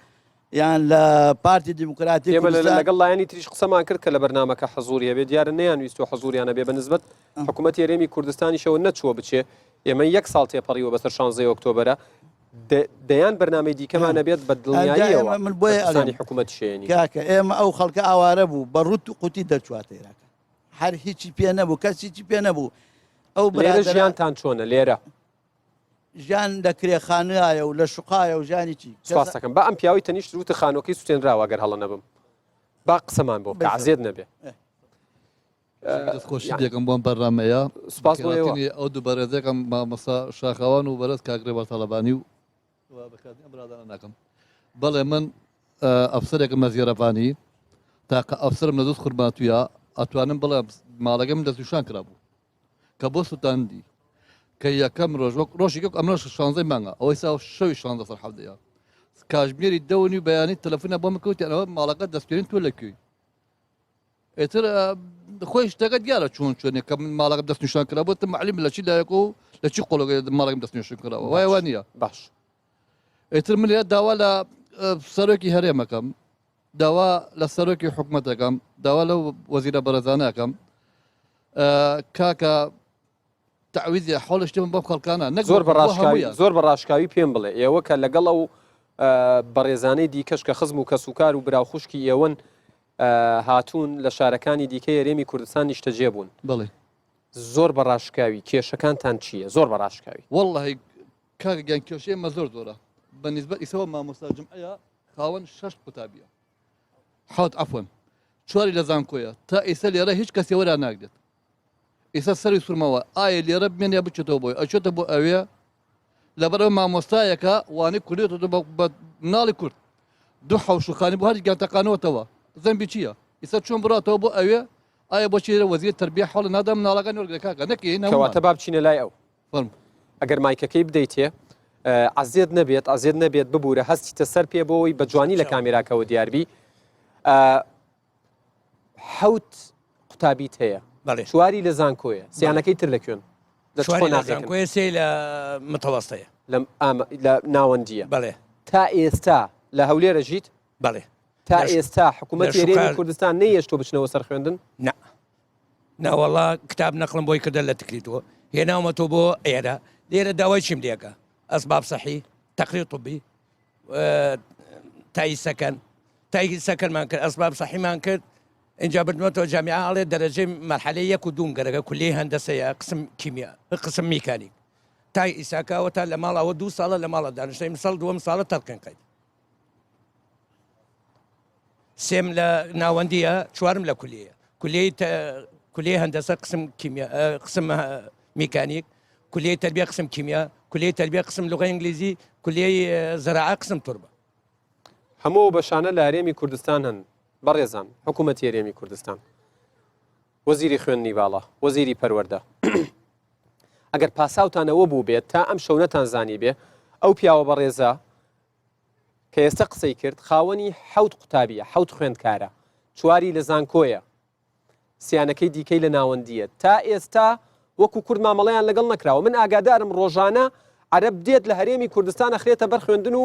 یان لە پارتی دیموکراتی ئێمە لەگەڵ لایەنی تریش قسەمان کرد کە لە بەرنمەکە حەزوری هەبێ دیارە نەیان ویست و حەزوریان هەبێ بە نسبەت حکوومەتی هەرێمی کوردستانیشەوە نەچووە بچێ ئێمە یەک ساڵ تێپەڕیوە بەسەر شانزەی ئۆکتۆبەرە دەیان بەرنامەی دیکەمان هەبێت بە دڵنیاییەوە من بۆیە ئەلانی حکوومەت شێنی کاکە ئێمە ئەو خەڵکە ئاوارە بوو بە ڕوت و قوتی دەرچواتە ئێراکە هەر هیچی پێ نەبوو کەس هیچی پێ نەبوو ئەو لێرە ژیانتان چۆنە لێرە ژیان لە کرێخانایە و لە شوقایە و ژیانی چی سپاسەکەم با ئەم پیاوی تەنیشت وتە خانۆکەی سوتێنراوە گەر هەڵە نەبم با قسەمان بۆ بکە عەزێت نەبێ. دەستخۆشی دەکەم بۆم بەرنامەیە سپاس بۆ ئێوە. ئەو دوو بەڕێزەکەم مامۆستا شاخەوان و بەرز کاک ڕێباز تاڵەبانی و بەکاتی ئەم برادانە ناکەم بەڵێ من ئەفسەرێکم لە زێرەڤانی تاقە ئەفسرم لە دوست خورماتووە ئەتوانم بڵێم ماڵەکەم دەستنیشان کرابوو کە بۆ سوتاندی کە یەکەم ڕۆژ وەک ڕۆژی وەک ئەمڕۆش شانزەی مانگە ئەوەی سا شەوی شانزە سەر حەفتەیە کاژمێری دەونی و بەیانی تەلەفۆنە بۆ من کەوتیان ئەوە ماڵەکە دەستێنین تۆ لە کوێی ئیتر خۆی شتەکە دیارە چۆن چۆنێ کە من ماڵەکەم دەست نیشان کرا بۆ معلم لە چی لایەک و لە چی قۆڵەکە ماڵەکەم دەست نیشان کراوە وایە وان نییە باش ئیتر من لێرە داوا لە سەرۆکی هەرێمەکەم داوا لە سەرۆکی حکومەتەکەم داوا لەو وەزیرە بەڕێزانەکەم کاکە تەعویزی حوڵ شتێ بەم خەڵکانە نەک زۆر بە ڕاشکاوی زۆر بە ڕاشکاوی پێم بڵێ ئێوە کە لەگەڵ ئەو بەڕێزانەی دیکەش کە خزم و کەسوکار و برا و خوشکی ئێوەن هاتوون لە شارەکانی دیکەی هەرێمی کوردستان نیشتەجێ بوون بڵێ زۆر بە ڕاشکاوی کێشەکانتان چییە زۆر بە ڕاشکاوی واللهی کاکە گیان کێشەی ئێمە زۆر زۆرە بە نیسبەت ئیسەوە مامۆستا جمعەیە خاوەن شەش قوتابیە حوت عەفوەن چواری لە زانکۆیە تا ئیسە لێرە هیچ کەسێ وەرا ناگرێت ئیسە سەری سوورمەوە ئایا لێرە بمێنێ یا بچێتەوە بۆی ئەچێتە بۆ ئەوێ لەبەرەوە مامۆستایەکە وانەی کوردێتەوە بە مناڵی کورد دوو حەوشوخانی بۆ هەر گیان تەقانەوەتەوە زەمبی چییە ئیسە چۆن بڕاتەوە بۆ ئەوێ ئایا بۆچی لێرە وەزیر تەربیە حەڵ نادا مناڵەکان وەرگرە کاکە نەکەی کەواتە با بچینە لای ئەو فەرموو. ئەگەر مایکەکەی بدەیتێ عەزێت نەبێت عەزێت نەبێت ببوورە هەستیتە سەر پێ بۆەوەی بە جوانی لە کامێراکەوە دیاربی حوت قوتابیت هەیە بەڵێ. چواری لە زانکۆیە سیانەکەی تر لە کوێن لە چ چواری لە قۆناغێکن؟ زانکۆیە سێ لە متەوەستەیە لەم ئامە لە ناوەندیە بەڵێ تا ئێستا لە هەولێرە ژیت بەڵێ تا لە ش- ئێستا حکوومەتی لە هەرێمی شوکار- کوردستان نەیەشتۆ بچنەوە سەر خوێندن نا ناوەڵا کتاب نەقلم بۆی کردە لە تکریتەوە هێناومەتەوە بۆ ئێرە لێرە داوای چیم لێکە ئەسباب سەحی تەقریر طبی تای سەکەن تای سەکەنمان کرد ئەسباب سەحیمان کرد اینجا بردمەتەوە جامیعە ئەڵێ دەرەجەی مەرحەلەی یەک و دووم گەرەکە کولیەی هەندەسەیە قسم کیمیا قسم میکانیک تای ئیساکەوە تا لە ماڵەوە دوو ساڵە لە ماڵە دانیشتە ئیمساڵ دووەم ساڵە تەرقین قەید سێم لە ناوەندیە چوارم لە کولیە کولیەی کولیەی هەندەسە قسم کیمیا قسم میکانیک کولیەی تربیە قسم کیمیا کولیەی تربیە قسم لغە ئینگلیزی کولیەی زراعە قسم توربە هەموو ئەو بەشانە لە هەرێمی کوردستان هەن بەڕێزان حکوومەتی هەرێمی کوردستان وەزیری خوێندنی باڵا وەزیری پەروەردە ئەگەر پاساوتان ئەوە بوو بێت تا ئەم شەو نەتان زانی بێ ئەو پیاوە بەڕێزە کە ئێستا قسەی کرد خاوەنی حەوت قوتابیە حەوت خوێندکارە چواری لە زانکۆیە سیانەکەی دیکەی لە ناوەندیە تا ئێستا وەکو کورد مامەڵەیان لەگەڵ نەکراوە من ئاگادارم ڕۆژانە عەرەب دێت لە هەرێمی کوردستان ئەخرێتە بەر خوێندن و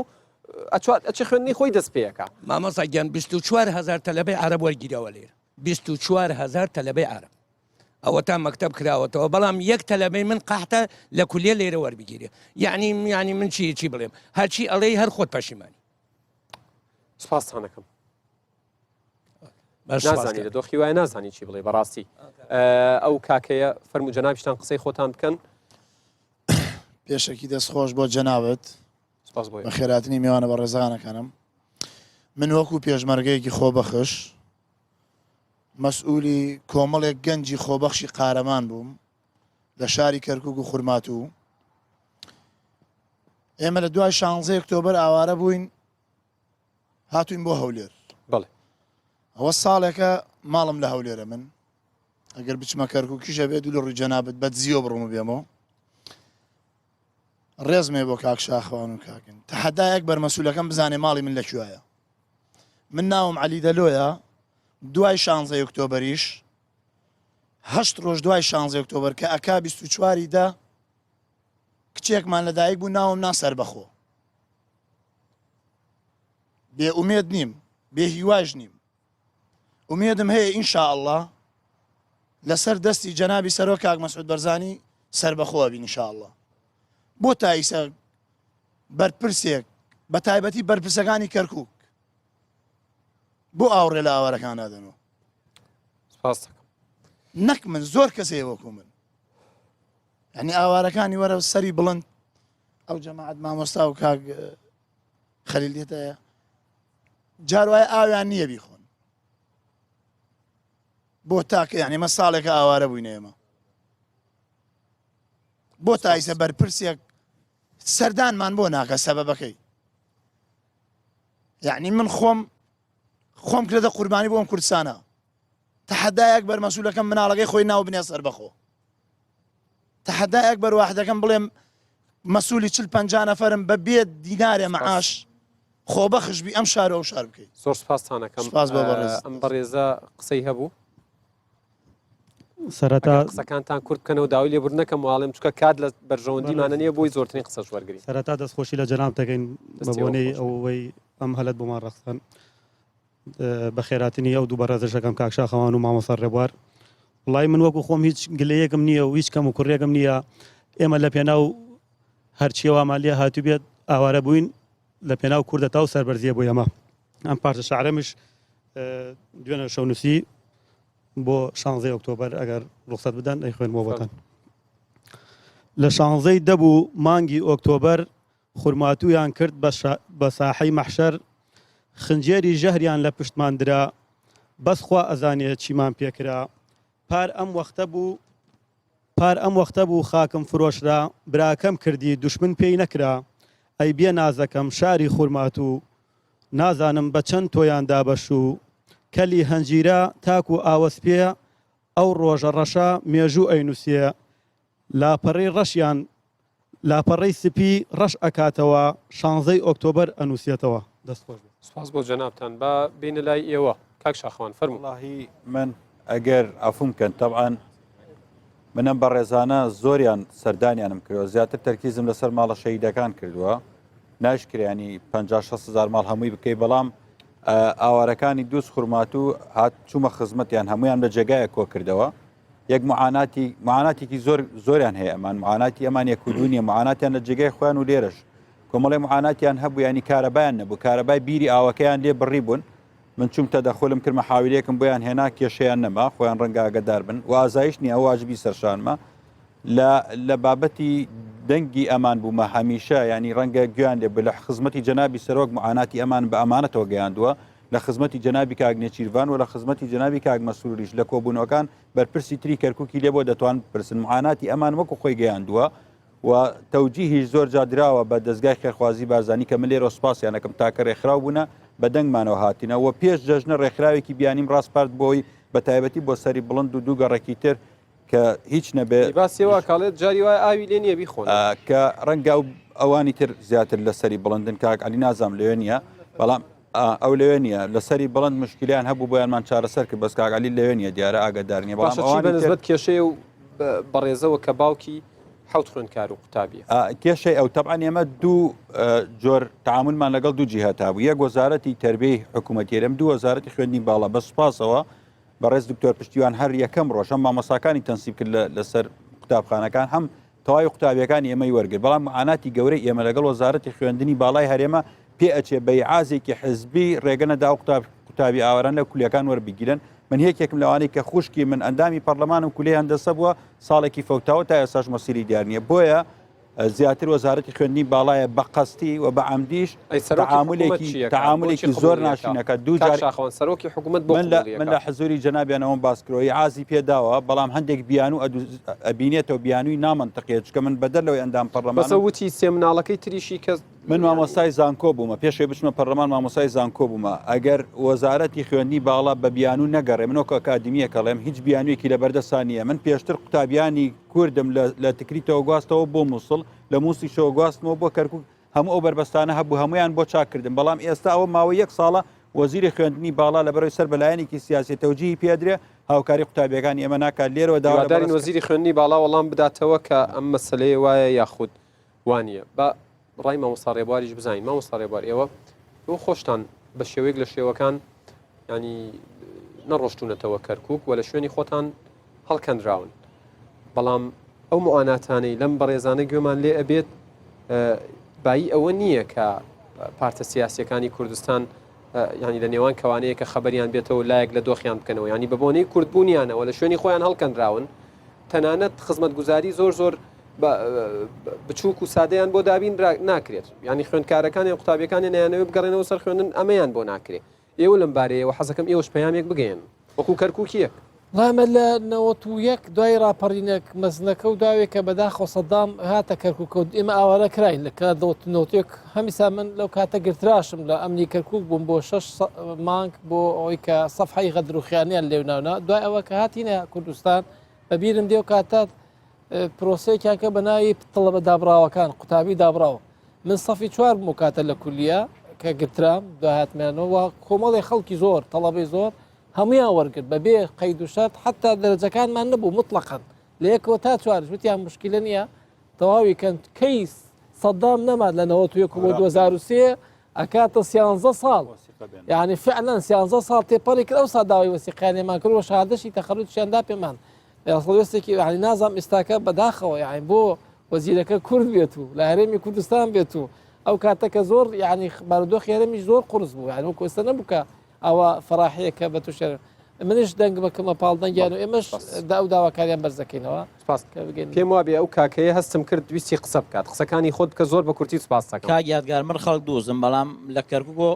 ئەچوات ئەچێ خوێندنی خۆی دەست پێەکە. مامۆستا گیان 24 هەزار تەلەبەی عەرەب وەرگیراوە لێرە 24 هەزار تەلەبەی عەرەب ئەوەتا مەکتەب کراوەتەوە بەڵام یەک تەلەبەی من قەحتە لە کولیە لێرە وەربگیرێ یعنی یعنی من چی چی بڵێم هەرچی ئەڵێی هەر خۆت پەشیمانی. سپاستانەکەم. نازانی لە دۆخی وایە نازانی چی بڵێ بەڕاستی ئەو کاکەیە فەرمو جەنابیشتان قسەی خۆتان بکەن پێشەکی دەست خۆش بۆ جەنابەت بە خێراتنی میوانە بە ڕێزانەکانم من وەکو پێشمەرگەیەکی خۆبەخش مەسئولی کۆمەڵێک گەنجی خۆبەخشی قارەمان بووم لە شاری کەرکک و خورماتوو ئێمە لە دوای شانزە ئۆکتۆبەر ئاوارە بووین هاتوین بۆ هەولێر بەڵێ ئەوە ساڵێکە ماڵم لە هەولێرە من ئەگەر بچمە کەرکوکیشە بێت دوو لە ڕووی جەنابت بە دزیەوە بڕۆم و بێمەوە. ڕێزم هەیە بۆ کاک شاخەوان و کاکن تەحەدایەک بەر مەسولەکەم بزانێ ماڵی من لە کوێیە من ناوم عەلی دەلۆیە دوای شانزەی ئۆکتۆبەریش هەشت ڕۆژ دوای شانزەی ئۆکتۆبەر کە ئەکا 24 دە کچێکمان لەدایک بوو ناوم نا سەربەخۆ بێ ئومێد نیم بێ هیواش نیم ئومێدم هەیە ان شاء اللە لەسەر دەستی جەنابی سەرۆک کاک مەسعود بەرزانی سەربەخۆ ئەبین ان شاء اللە بۆ تا ئیسە بەرپرسێک بە تایبەتی بەرپرسەکانی کەرکک بۆ ئاوڕێ لە ئاوارەکان نادەنەوە سپاس دەکەم نەک من زۆر کەس هەیە وەکو من یعنی ئاوارەکانی وەرە سەری بڵند ئەو جەماعەت مامۆستا و کاک خەلیل دێتە جار وایە ئاویان نییە بیخۆن بۆ تاکە یعنی مە ساڵێکە ئاوارە بووین ئێمە بۆ تایسە بەرپرسێک سەردانمان بۆ ناکە سەبەبەکەی یعنی من خۆم خۆم کردە قوربانی بۆم کوردستانە تەحەدایەک بەر مەسولەکەم مناڵەکەی خۆی ناو بنێ سەربەخۆ تەحەدایەک بەر واحدەکەم بڵێم مەسولی چل پەنجا نەفەرم بە بێ دینارێ مەعاش خۆبەخش بی ئەم شار و ئەو شار بکەی. زۆر سپاستان ئەکەم. سپاس بۆ بەڕێز. ئەم بەڕێزە قسەی هەبوو. سەرەتا ئەگەر قسەکانتان کورت بکەنەوە داوای لێبوردن ئەکەم واڵێم چونکە کات لە بەرژەوەندیمانە نییە بۆی زۆرترین قسەش وەرگرین. سەرەتا دەستخۆشی لە جەنابت دەکەین بە دەستی ئێوە بۆنەی خۆش بێت. ئەوەی ئەم هەلەت بۆمان ڕەخساند. بەخێراتنی ئەو دوو بەڕێزەش ئەکەم کاک شاخەوان و مامۆستا ڕێبوار وڵی من وەکو خۆم هیچ گلەیەکم نییە و هیچ کەم و کوڕێکم نییە ئێمە لە پێناو هەرچیەوەمان لێ هاتوو بێت ئاوارە بووین لە پێناو کوردە تا و سەربەرزیە بۆ ئێمە ئەم پارچە شعرەمش دوێنە شەونوسی بۆ شانزەی ئۆکتۆبەر ئەگەر ڕوخسەت بدەن ئەی خوێنمەوە بۆتان لە شانزەی دەبوو مانگی ئۆکتۆبەر خورماتوویان کرد بە ساحەی مەحشەر خنجێری ژەهریان لە پشتمان درا بەس خوا ئەزانێ چیمان پێکرا پار ئەم وەختە بوو پار ئەم وەختە بوو خاکم فرۆشرا براکەم کردی دوشمن پێی نەکرا ئەی بێ نازەکەم شاری خورماتوو نازانم بە چەند تۆیان دابەشوو کەلی هەنجیرە تاکو ئاوەسپێ ئەو ڕۆژە ڕەشە مێژوو ئەینوسێ لاپەڕەی ڕەشیان لاپەڕەی سپی ڕەش ئەکاتەوە شانزەی ئۆکتۆبەر ئەنوسێتەوە. دەست خۆش بێت. سوپاس بۆ جەنابتان با بێینە لای ئێوە کاک شاخەوان فەرموو. وەڵاهی من ئەگەر عەفوم کەن تەبعەن من ئەم بەڕێزانە زۆریان سەردانیانم کردوە زیاتر تەرکیزم لەسەر ماڵە شەهیدەکان کردووە ناشکرێ ینی 50 60 هزار ماڵ هەمووی بکەی بەڵام ئاوارەکانی دووس خورماتوو هات چوومە خزمەتیان هەمویان لە جێگایە کۆ کردەوە یەک معاناتی معاناتێکی زۆر زۆریان هەیە ئەمان معاناتی ئەمان یەک و دوو نیە معاناتیان لە جێگای خۆیان و لێرەش کۆمەڵی معاناتیان هەبوو ینی کارەبایان نەبوو کارەبای بیری ئاوەکەیان لێ بڕی بوون من چوم تەدەخولم کردمە حاویلێکم بۆیان هێنا کێشەیان نەما خۆیان ڕەنگە ئاگدار بن و ئازایش نیە ئەو واجبی سەرشانمە لە لە بابەتی دەنگی ئەمان بوومە هەمیشە ینی ڕەنگە گویان لێ لە خزمەتی جەنابی سەرۆک معاناتی ئەمان بە ئەمانەتەوە گەیاندووە لە خزمەتی جەنابی کاک نێچیرڤان و لە خزمەتی جەنابی کاک مەسروریش لە کۆبوونەوەکان بەرپرسی تری کەرکوکی لێ بۆ دەتوان بپرسن معاناتی ئەمان وەکو خۆی گەیاندووە و تەوجیهیش زۆر جا دراوە بە دەزگای خێرخوازی بارزانی کە من لێرەوە سوپاسیان ئەکەم تاکە رێکخراو بوونە بە دەنگمانەوە هاتینە و پێش جەژنە رێکخراوێکی بیانیم راسپارد بۆی بە تایبەتی بۆ سەری بڵند و دوو گەڕەکی تر کە هیچ نەبێ باسی وا کاڵێت جاری وای ئاوی لێ نییە بیخۆن کە ڕەنگە ئەوانی تر زیاتر لەسەری بڵندن کاک علی نازام لەوێ نییە بەڵام ئەو لەوێ نییە لەسەری بڵند مشکلیان هەبوو بۆیانمان چارەسەر کرد بەس کاک علی لەوێ نییە دیارە ئاگادار نییە بەڵام باشە چی بە نسبەت کێشەیە و بەڕێزەوە کە باوکی حەوت خوێندکار و قوتابیە کێشەی ئەو تەبعەن ئێمە دوو جۆر تعاملمان لەگەڵ دوو جیهەتا بوو یەک وەزارەتی تربیەی حکوومەتی هەرێم دوو وەزارەتی خوێندنی باڵا بە سوپاسەوە بەڕێز دکتۆر پشتیوان هەر یەکەم ڕۆژ هەم مامۆساکانی تەنسیب کرد لەسەر قوتابخانەکان هەم تەواوی قوتابیەکانی ئێمەی وەرگر بەڵام معاناتی گەورەی ئێمە لەگەڵ وەزارەتی خوێندنی باڵای هەرێمە پێ ئەچێ بە ئیعازێکی حزبی ڕێگە نەدا و قوتاب قوتابی ئاواران لە کولیەکان وەربگیرن من یەکێکم لەوانەی کە خوشکی من ئەندامی پەرلەمانم کولی هەندەسە بووە ساڵێکی فەوتاوە تا ئێستاش مەسیری دیار نییە بۆیە زیاتر وەزارەتی خوێندنی باڵایە بە قەستی و بە عەمدیش ئەی سەرۆکی حکوومەت تەعامولێکی چی ئەکات؟ بۆچی تەعامولێکی زۆر قبوڵی ئەکا؟ ناشرینەکە دوو کاک جار شاخەوان سەرۆکی حکوومەت بۆ من لە قبوڵی من ئەکا؟ لە حزوری جەنابیان ئەوەم باس کردوە ئیعازی پێ داوە بەڵام هەندێک بیانوو ئەدوز ئەبینێتەوە بیانووی نامەنتقیە چونکە من بەدەر لەوەی ئەندام بەسە پەڕلەمانم وتی سێ مناڵەکەی تریشی کە. من مامۆستای زانکۆ بوومە پێشێ بچمە پەرلەمان مامۆستای زانکۆ بوومە ئەگەر وەزارەتی خوێندنی باڵا بە بیانوو نەگەڕێ من وەکو ئەکادیمیەک ئەڵێم هیچ بیانوویەکی لەبەردەستا نییە من پێشتر قوتابیانی کوردم لە تکریتەوە گواستەوە بۆ مووسڵ لە مووسیشەوە گواستمەوە بۆ کەرکک هەموو ئەو بەربەستانە هەبوو هەمویان بۆ چاک کردم بەڵام ئێستا ئەوە ماوەی یەک ساڵە وەزیری خوێندنی باڵا لە بەرەوەی سەر بەلایەنێکی سیاسی تەوجیهی پێدرێ هاوکاری قوتابیەکانی ئێمە ناکات لێرەوە داوا لە هیوادارین بەڕێز وەزیری خوێندنی باڵا وەڵام بداتەوە کە ئەم مەسەلەیە وایە یاخود وانیە با ڕای مامۆستا ڕێبواریش بزانین مامۆستا ڕێبوار ئێوە ئێوە خۆشتان بە شێوەیەک لە شێوەکان ینی نەڕۆشتونەتەوە کەرکک و لە شوێنی خۆتان هەڵکەنراون بەڵام ئەو معاناتانەی لەم بەڕێزانە گوێمان لێ ئەبێت بایی ئەوە نییە کە پارتە سیاسیەکانی کوردستان ینی لە نێوان کەوانەیە کە خەبەریان بێتەوە لایەک لە دۆخیان بکەنەوە ینی بە بۆنەی کوردبوونیانەوە لە شوێنی خۆیان هەڵکەنراون تەنانەت خزمەتگوزاری زۆر زۆر بچووک و سادەیان بۆ دابین ناکرێت ینی خوێندکارەکانیان قوتابیەکانیان نەیانەوێت بگەڕێنەوە سەر خوێندن ئەمەیان بۆ ناکرێت ئێوە لەم بارەیەوە حەزەکەم ئێوەش پەیامێک بگەیەن وەکو کەرکوکیەک. وەڵا ئێمە لە 91 دوای ڕاپەڕینە مەزنەکە و داوێ کە بەداخەوە سەدام هاتە کەرکووکە و ئێمە ئاوارە کراین لە کە نەوتێک هەمیسا من لەو کاتە گرتراشم لە ئەمنی کەرکووک بووم بۆ شەش مانگ بۆ ئەوەی کە سەفحەی غەدر و خیانیان لێوناونا دوای ئەوە کە هاتینە کوردستان بەبیرم دێ و کاتە پرۆسەیەکیان کە بە ناوی تەڵەبە دابڕاوەکان قوتابی دابڕاو من سەفی چوار بووم کاتە لە کولیە کە گرترام داهاتمیانەوە و کۆمەڵی خەڵکی زۆر تەڵەبەی زۆر هەمویان وەرگرت بەبێ قەید و شەرت حتا دەرەجەکانمان نەبوو مطلقاً لە یەکەوە تا چوارش وتیان مشکلە نییە تەواوی کەن کەیس سەدام نەما لە 91 بۆ 2003 ئەکاتە سیانزە ساڵ یعنی فعلا سیانزە ساڵ تێپەڕی کرد ئەو سا داوای وەسیقانێمان کرد و شهادەشی تەخەروجیان دا پێمان هەڵوێستێکی یعنی نازانم ئێستاکە بەداخەوە یعنی بۆ وەزیرەکە کورد بێت و لە هەرێمی کوردستان بێت و ئەو کاتە کە زۆر یعنی بارودۆخی هەرێمیش زۆر قورس بوو یعنی وەکو ئێستا نەبوو کە ئەوە فەراحەیە کە بە تووشێ منیش دەنگ بکەمە پاڵ دەنگیان و ئێمەش دا ئەو داواکاریان بەرز دەکەینەوە سپاس کە بگەین پێم وابێ ئەو کاکەیە هەستم کرد ویستی قسە بکات قسەکانی خۆت بکە زۆر بە کورتی سپاس دەکەم. کاک یادگار من خەڵک دووزم بەڵام لە کەرکوک و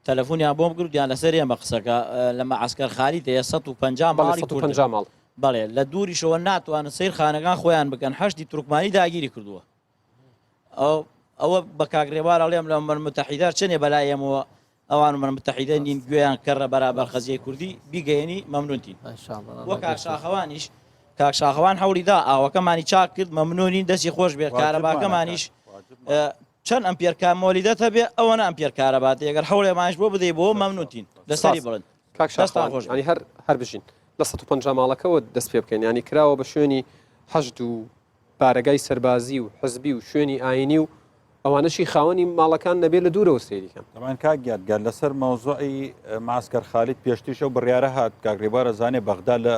تەلەفونیان بۆم کرد وتیان لەسەر ئێمە قسەکە لە مەعەسکەر خالیت هەیە 150 بەڵێ ماڵی کوردن 150 ماڵ. بەڵێ لە دووریشەوە ناتوانن سەیر خانەکان خۆیان بکەن حەشدی تورکمانی داگیری کردووە ئەو ئەوە بە کاک رێبوار ئەڵێم لە ئومەر متحیدە چەنێ بەلای ئێمەوە ئەوان ئومەر متحیدە نین گوێیان کەڕە بەرابەر قەزیەی کوردی بیگەیەنی مەمنونتین ان شاء الله وە کاک شاخەوانیش کاک شاخەوان هەوڵی دا ئاوەکەمانی چاک کرد مەمنونین دەستی خۆش بێت واجبمانە کاک کارەباکەمانیش واجبمانە. چەند ئەمپێر کا مۆلیدەت هەبێ ئەوەنە ئەمپێر کارەبات ئەگەر حەوڵێمانش بۆ بدەی بۆ مەمنونتین لەسەری سپاس بڵند کاک دەستان شاخەوان خۆش بێت. ینی هەر هەر بژین لە 150 ماڵەکەوە دەست پێ بکەین ینی کراوە بە شوێنی حەشد و بارەگای سەربازی و حزبی و شوێنی ئاینی و ئەوانەشی خاوەنی ماڵەکان نەبێ لە دوورەوە سەیری کەن. تەبعەن کاک یادگار لەسەر مەوزوعی معسکەر خالید پێشتریش ئەو بڕیارە هات کاک ڕێبوار ئەزانێ بەغدا لە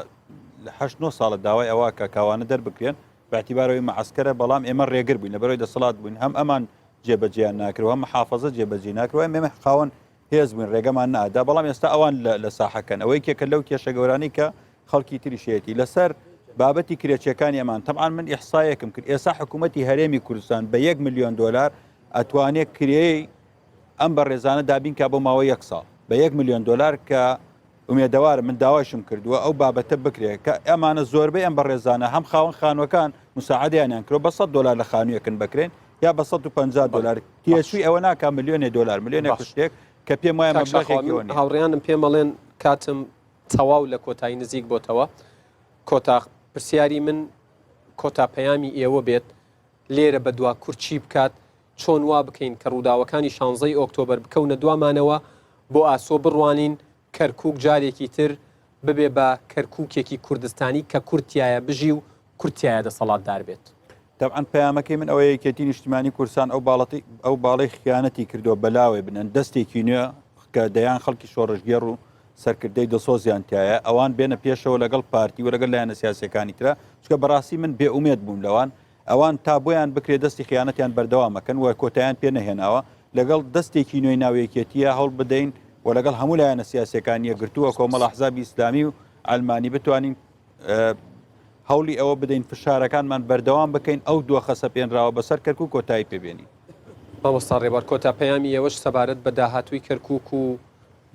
لە هەشت نۆ ساڵە داوای ئەوە کە کاوانە دەربکرێن بە اعتیبارەوەی معسکەرە بەڵام ئێمە ڕێگر بووین لەبەرەوەی دەسەڵات بووین هەم ئەمان جێبەجێیان ناکرد و هەم محافەزە جێبەجێ ناکرد و ئێمە خاوەن هێز بووین ڕێگەمان نادا بەڵام ئێستا ئەوان لە ساحەکەن ئەوەی کێکە لەو کێشە گەورانەی کە خەڵکی تریشەتی لەسەر بابەتی کرێچیەکانی ئەمان تەبعەن من ئیحسایەکم کرد ئێستا حکوومەتی هەرێمی کوردستان بە یەک ملیۆن دۆلار ئەتوانێت کرێی ئەم بەڕێزانە دابین کا بۆ ماوەی یەک ساڵ بە یەک ملیۆن دۆلار کە ئومێدەوارم من داوایشم کردووە ئەو بابەتە بکرێت کە ئەمانە زۆربەی ئەم بەڕێزانە هەم خاوەن خانوەکان مساعدیانیان کرۆ بە 100 دلار لە خانوویەکن بکرێن یا بە 150 دلار تێچووی ئەوە ناکا ملیۆنێ دلار ملیۆنێک شتێک کە پێم وایە مەبلەغێکی ئەوە نییە. هاوڕێیانم پێم ئەڵێن کاتم تەواو لە کۆتایی نزیک بۆتەوە کۆتا پرسیاری من کۆتا پەیامی ئێوە بێت لێرە بە دوا کورد چی بکات چۆن وا بکەین کە ڕووداوەکانی شانزەی ئۆکتۆبەر بکەونە دوامانەوە بۆ ئاسۆ بڕوانین کەرکوک جارێکی تر ببێ بە کەرکوکێکی کوردستانی کە کورد تیایا بژی و کورد تیایا دەسەڵاتدار بێت. تەبعەن پەیامەکەی من ئەوەیە یەکێتی نیشتیمانی کوردستان ئەو باڵەتی ئەو باڵەی خیانەتی کردووە بەلاوێ بنەن دەستێکی نوێ کە دەیان خەڵکی شۆڕشگێڕ و سەرکردەی دڵسۆزیان تایە ئەوان بێنە پێشەوە لەگەڵ پارتی و لەگەڵ لایەنە سیاسەکانی ترە چکە بەڕاستی من بێ ئومێد بووم لەوان ئەوان تا بۆیان بکرێت دەستی خیانەتیان بەردەوام ئەکەن و کۆتایان پێ نەهێناوە، لەگەڵ دەستێکی نوێی ناو یەکێتییە هەوڵ بدەین و لەگەڵ هەموو لایەنە سیاسیەکان یەکگرتوو کۆمەڵ ئەحزابی ئیسلامی و عەلمانی بتوانین هەوڵی ئەوە بدەین فشارەکانمان بەردەوام بکەین ئەو دۆخە سەپێنراوە بەسەر کەرکوک کۆتایی پێ بێنین. مامۆستا ڕێبوار کۆتا پەیامی ئێوەش سەبارەت بە داهاتووی کەرکوک و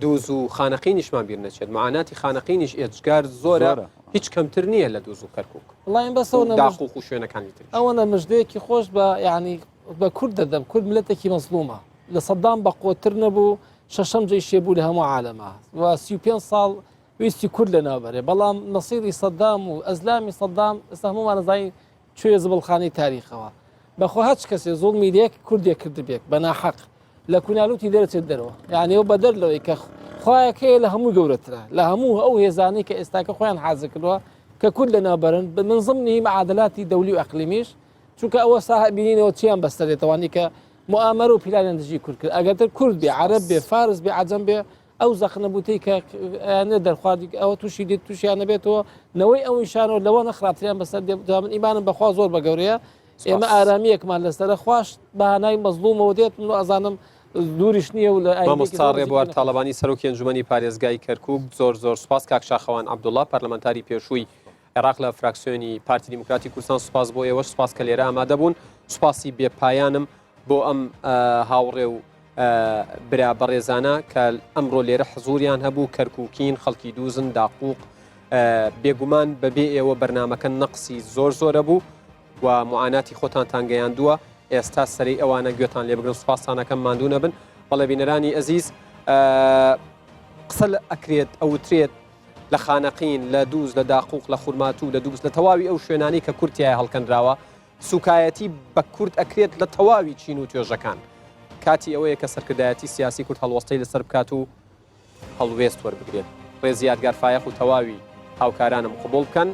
دوز و خانەقینیشمان بیر نەچێت معاناتی خانەقینیش ئێجگار زۆرە هیچ کەمتر نییە لە دوز و کەرکک وڵایم بەسەوە داقوق و شوێنەکانی تر ئەوەنە مژدەیەکی خۆش بە یعنی. بە کورد دەدەم کورد ملەتێکی مەزڵومە لە سەدام بە قوتر نەبوو شەشەم جەیشێ بوو لە هەموو عالەما و 35 ساڵ ویستی کورد لە ناوبەرێ بەڵام مەسیری سەدام و ئەزلامی سەدام ئێستا هەموومان ئەزانین چویە زبڵخانەی تاریخەوە بەخوا هەچ کەسێ زوڵمی لێک کوردێک کردبێک بە ناحەق لە کونالوتی دەرەچێت دەرەوە یعنی ئەو بەدەر لەوەی کە خوایەکەیە لە هەموو گەورەترە لە هەموو ئەو هێزانەی کە ئێستاکە خۆیان حازر کردووە کە کورد لە ناوبەرن من ضمنی معادلاتی دەولی و ئەقلیمیش چونکە ئەوە سا بینینەوە چیان بەسەر دێتەوانی کە مؤامرە و پیلانیان دژی کورد کرد ئەگەرتر کورد بێ عەرەب بێ فارس بێ عەجەم بێ ئەو زەقنەبووتەی کە ئەیانە دەرخواردی ئەوە تووشی دێت تووشیان نەبێتەوە نەوەی ئەو ئیشانەوە لەوە نەخراپتریان بەسەر دێ من ئیمانم بەخوا زۆر بە گەورەیە ئێمە ئارامیەکمان لەسەرە خواش بەهانای مەزڵومەوە دێت من ئەزانم دووریش نییە و لە مامۆستا ڕێبوار تاڵەبانی سەرۆکی ئەنجومەنی پارێزگای کەرکوک زۆر زۆر سوپاس کاک شاخەوان عەبدوڵا پەرلەمانتاری پێشووی عێراق لە فراکسیۆنی پارتی دیموکراتی کوردستان سوپاس بۆ ئێوەش سوپاس کە لێرە ئامادە بوون سوپاسی بێپایانم بۆ ئەم هاوڕێ و برا بەڕێزانە کە ئەمڕۆ لێرە حزوریان هەبوو کەرکوکین خەڵکی دووزن داقوق بێگومان بەبێ ئێوە بەرنمەکە نەقسی زۆر زۆرە بوو و معاناتی خۆتانتان گەیاندووە ئێستا سەری ئەوانە گوێتان لێ بگرن سوپاستانەکەم ماندوو نەبن بەڵێ بینەرانی ئەزیز قسە ئەکرێت ئەوترێت لە خانەقین لە دووز لە داقوق لە خورماتوو لە دووز لە تەواوی ئەو شوێنانی کە کورتیای هەڵکەنراوە سوکایەتی بە کورد ئەکرێت لە تەواوی چین و توێژەکان. کاتی ئەوەیە کە سەرکردایەتی سیاسی کورد هەڵوەستەی لەسەر بکات و هەڵوێست وەربگرێت. ڕێزی یادگار فایەق و تەواوی هاوکارانم قبوڵ بکەن.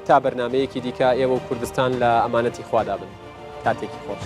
تا بەرنامەیەکی دیکە ئێوە و کوردستان لە ئەمانەتی خوادا بن. کاتێکی خۆش.